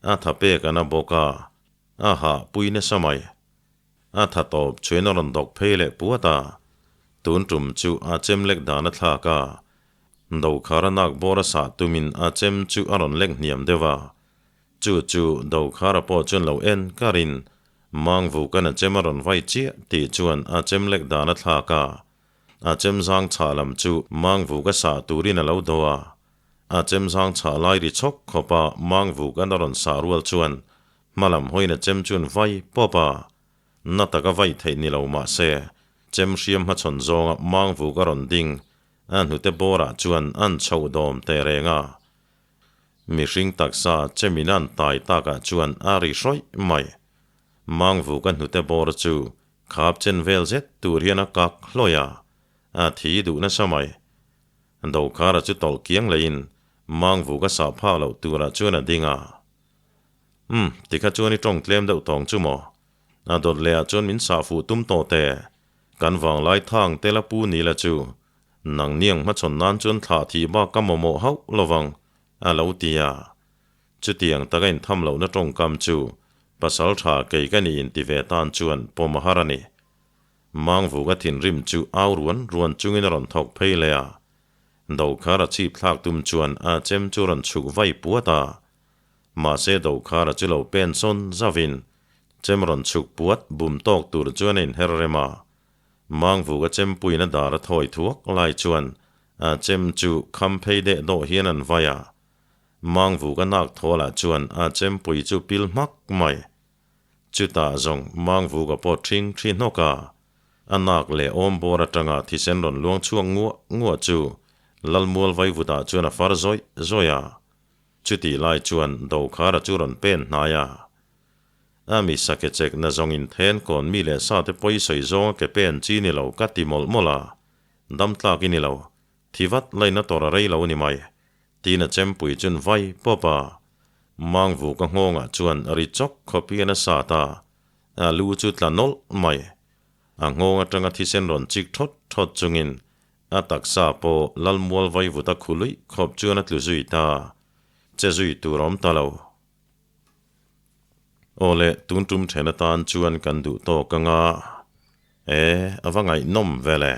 a tha pek a na bawk a, a hah pui nasa mai. A tha tawp chuan a rawn dawk phei leh puat a, tun tum chu a chem lek dan a thlak a, do khar a nak bawr a sah tumin a chem chu a rawn lek hniam deuh a, chu chu do khara pawh chuan lo en karin Mangvuka'n a chem a rawn vai chiah tih chuan a chem lek dan a thlak a. A chem zang chhah lam chu Mangvuk a sah turin a lo do a. A chem zang chhah lai ri chhawk khawp a Mangvuk an a rawn sah rual chuan hma lam hawiin a chem chuan vai pawp a. Na taka vai theih ni lo mah se, chem hriam hmachhawn zawnga Mangvuk a rawn ding a hnute bawrah chuan an chhoh dawm teh reng a. Mihring taksa chemin an tai takah chuan a ri hrawih mai. Mangvuka hnute bawr chu khap chen vel zet tur hian a kak hlawih a, a thi duh nasa mai. Dokhara chu tawlh kiang leiin Mangvuka sah phak loh turah chuan a ding a. Umm, tikha chuan i tawng tlem deuh tawng chu maw? A dawt leh ah chuan min sah fuh tum tawh teh. Kan vanglai thang te la pu ni la chu. Nang niang hmachhawn nan chuan thlah thih bak ka mamawh hauh lovang, a lo ti a. Chutiang taka intham lohna tawngkam chu pasal tha kei ka nih inti ve tan chuan pawm a har a ni. Mangvuka thinrim chu au ruan ruan chungin a rawn thawk phei leh a. Dokhar a chhip thlak tum chuan a chem chu rawn chhuk vai puat a. Mahse Dokhara chu lo pen sawn zauvin chem rawn chhuk puat bum tawk tur chuan a inher rem a. Mangvuka chempuiin a dar a thawi thuak lai chuan a chem chu kham phei deh dawh hian an vai a. Mangvuka nak thawlah chuan a chempui chu pil hmak mai. Chutah zawng Mangvuka pawh ṭhing ṭhi hnawk a, a nak leh awm bawr aṭanga thisen rawn luang chhuak nguah nguah chu Lalmual vaivutah chuan a far zawih zawih a. Chutih lai chuan Dokhara chu rawn pen hnai a. A mi sake chek na zawng in then kawn mi leh sa te pawi sawi zawng a ke pen chi ni lo ka ti mawlh mawlh a, dam tlak i ni lo, thi vat laina tawr a rei lo ni mai, tiin a chempui chun vai pawp a. Mangvuka nghawngah chuan ri chawk khawp hian a sat a, a lu chu tla nawlh mai. A nghawng atanga thisen rawn chik thawt thawt chungin A taksa pawh Lalmual vaivut a khu luih khawp chuan a tlu zui ta, che zui tur a awm ta lo. Aw le, tun tum then atan chuan kan duh tawk anga, e, a va ngaihnawm vel e.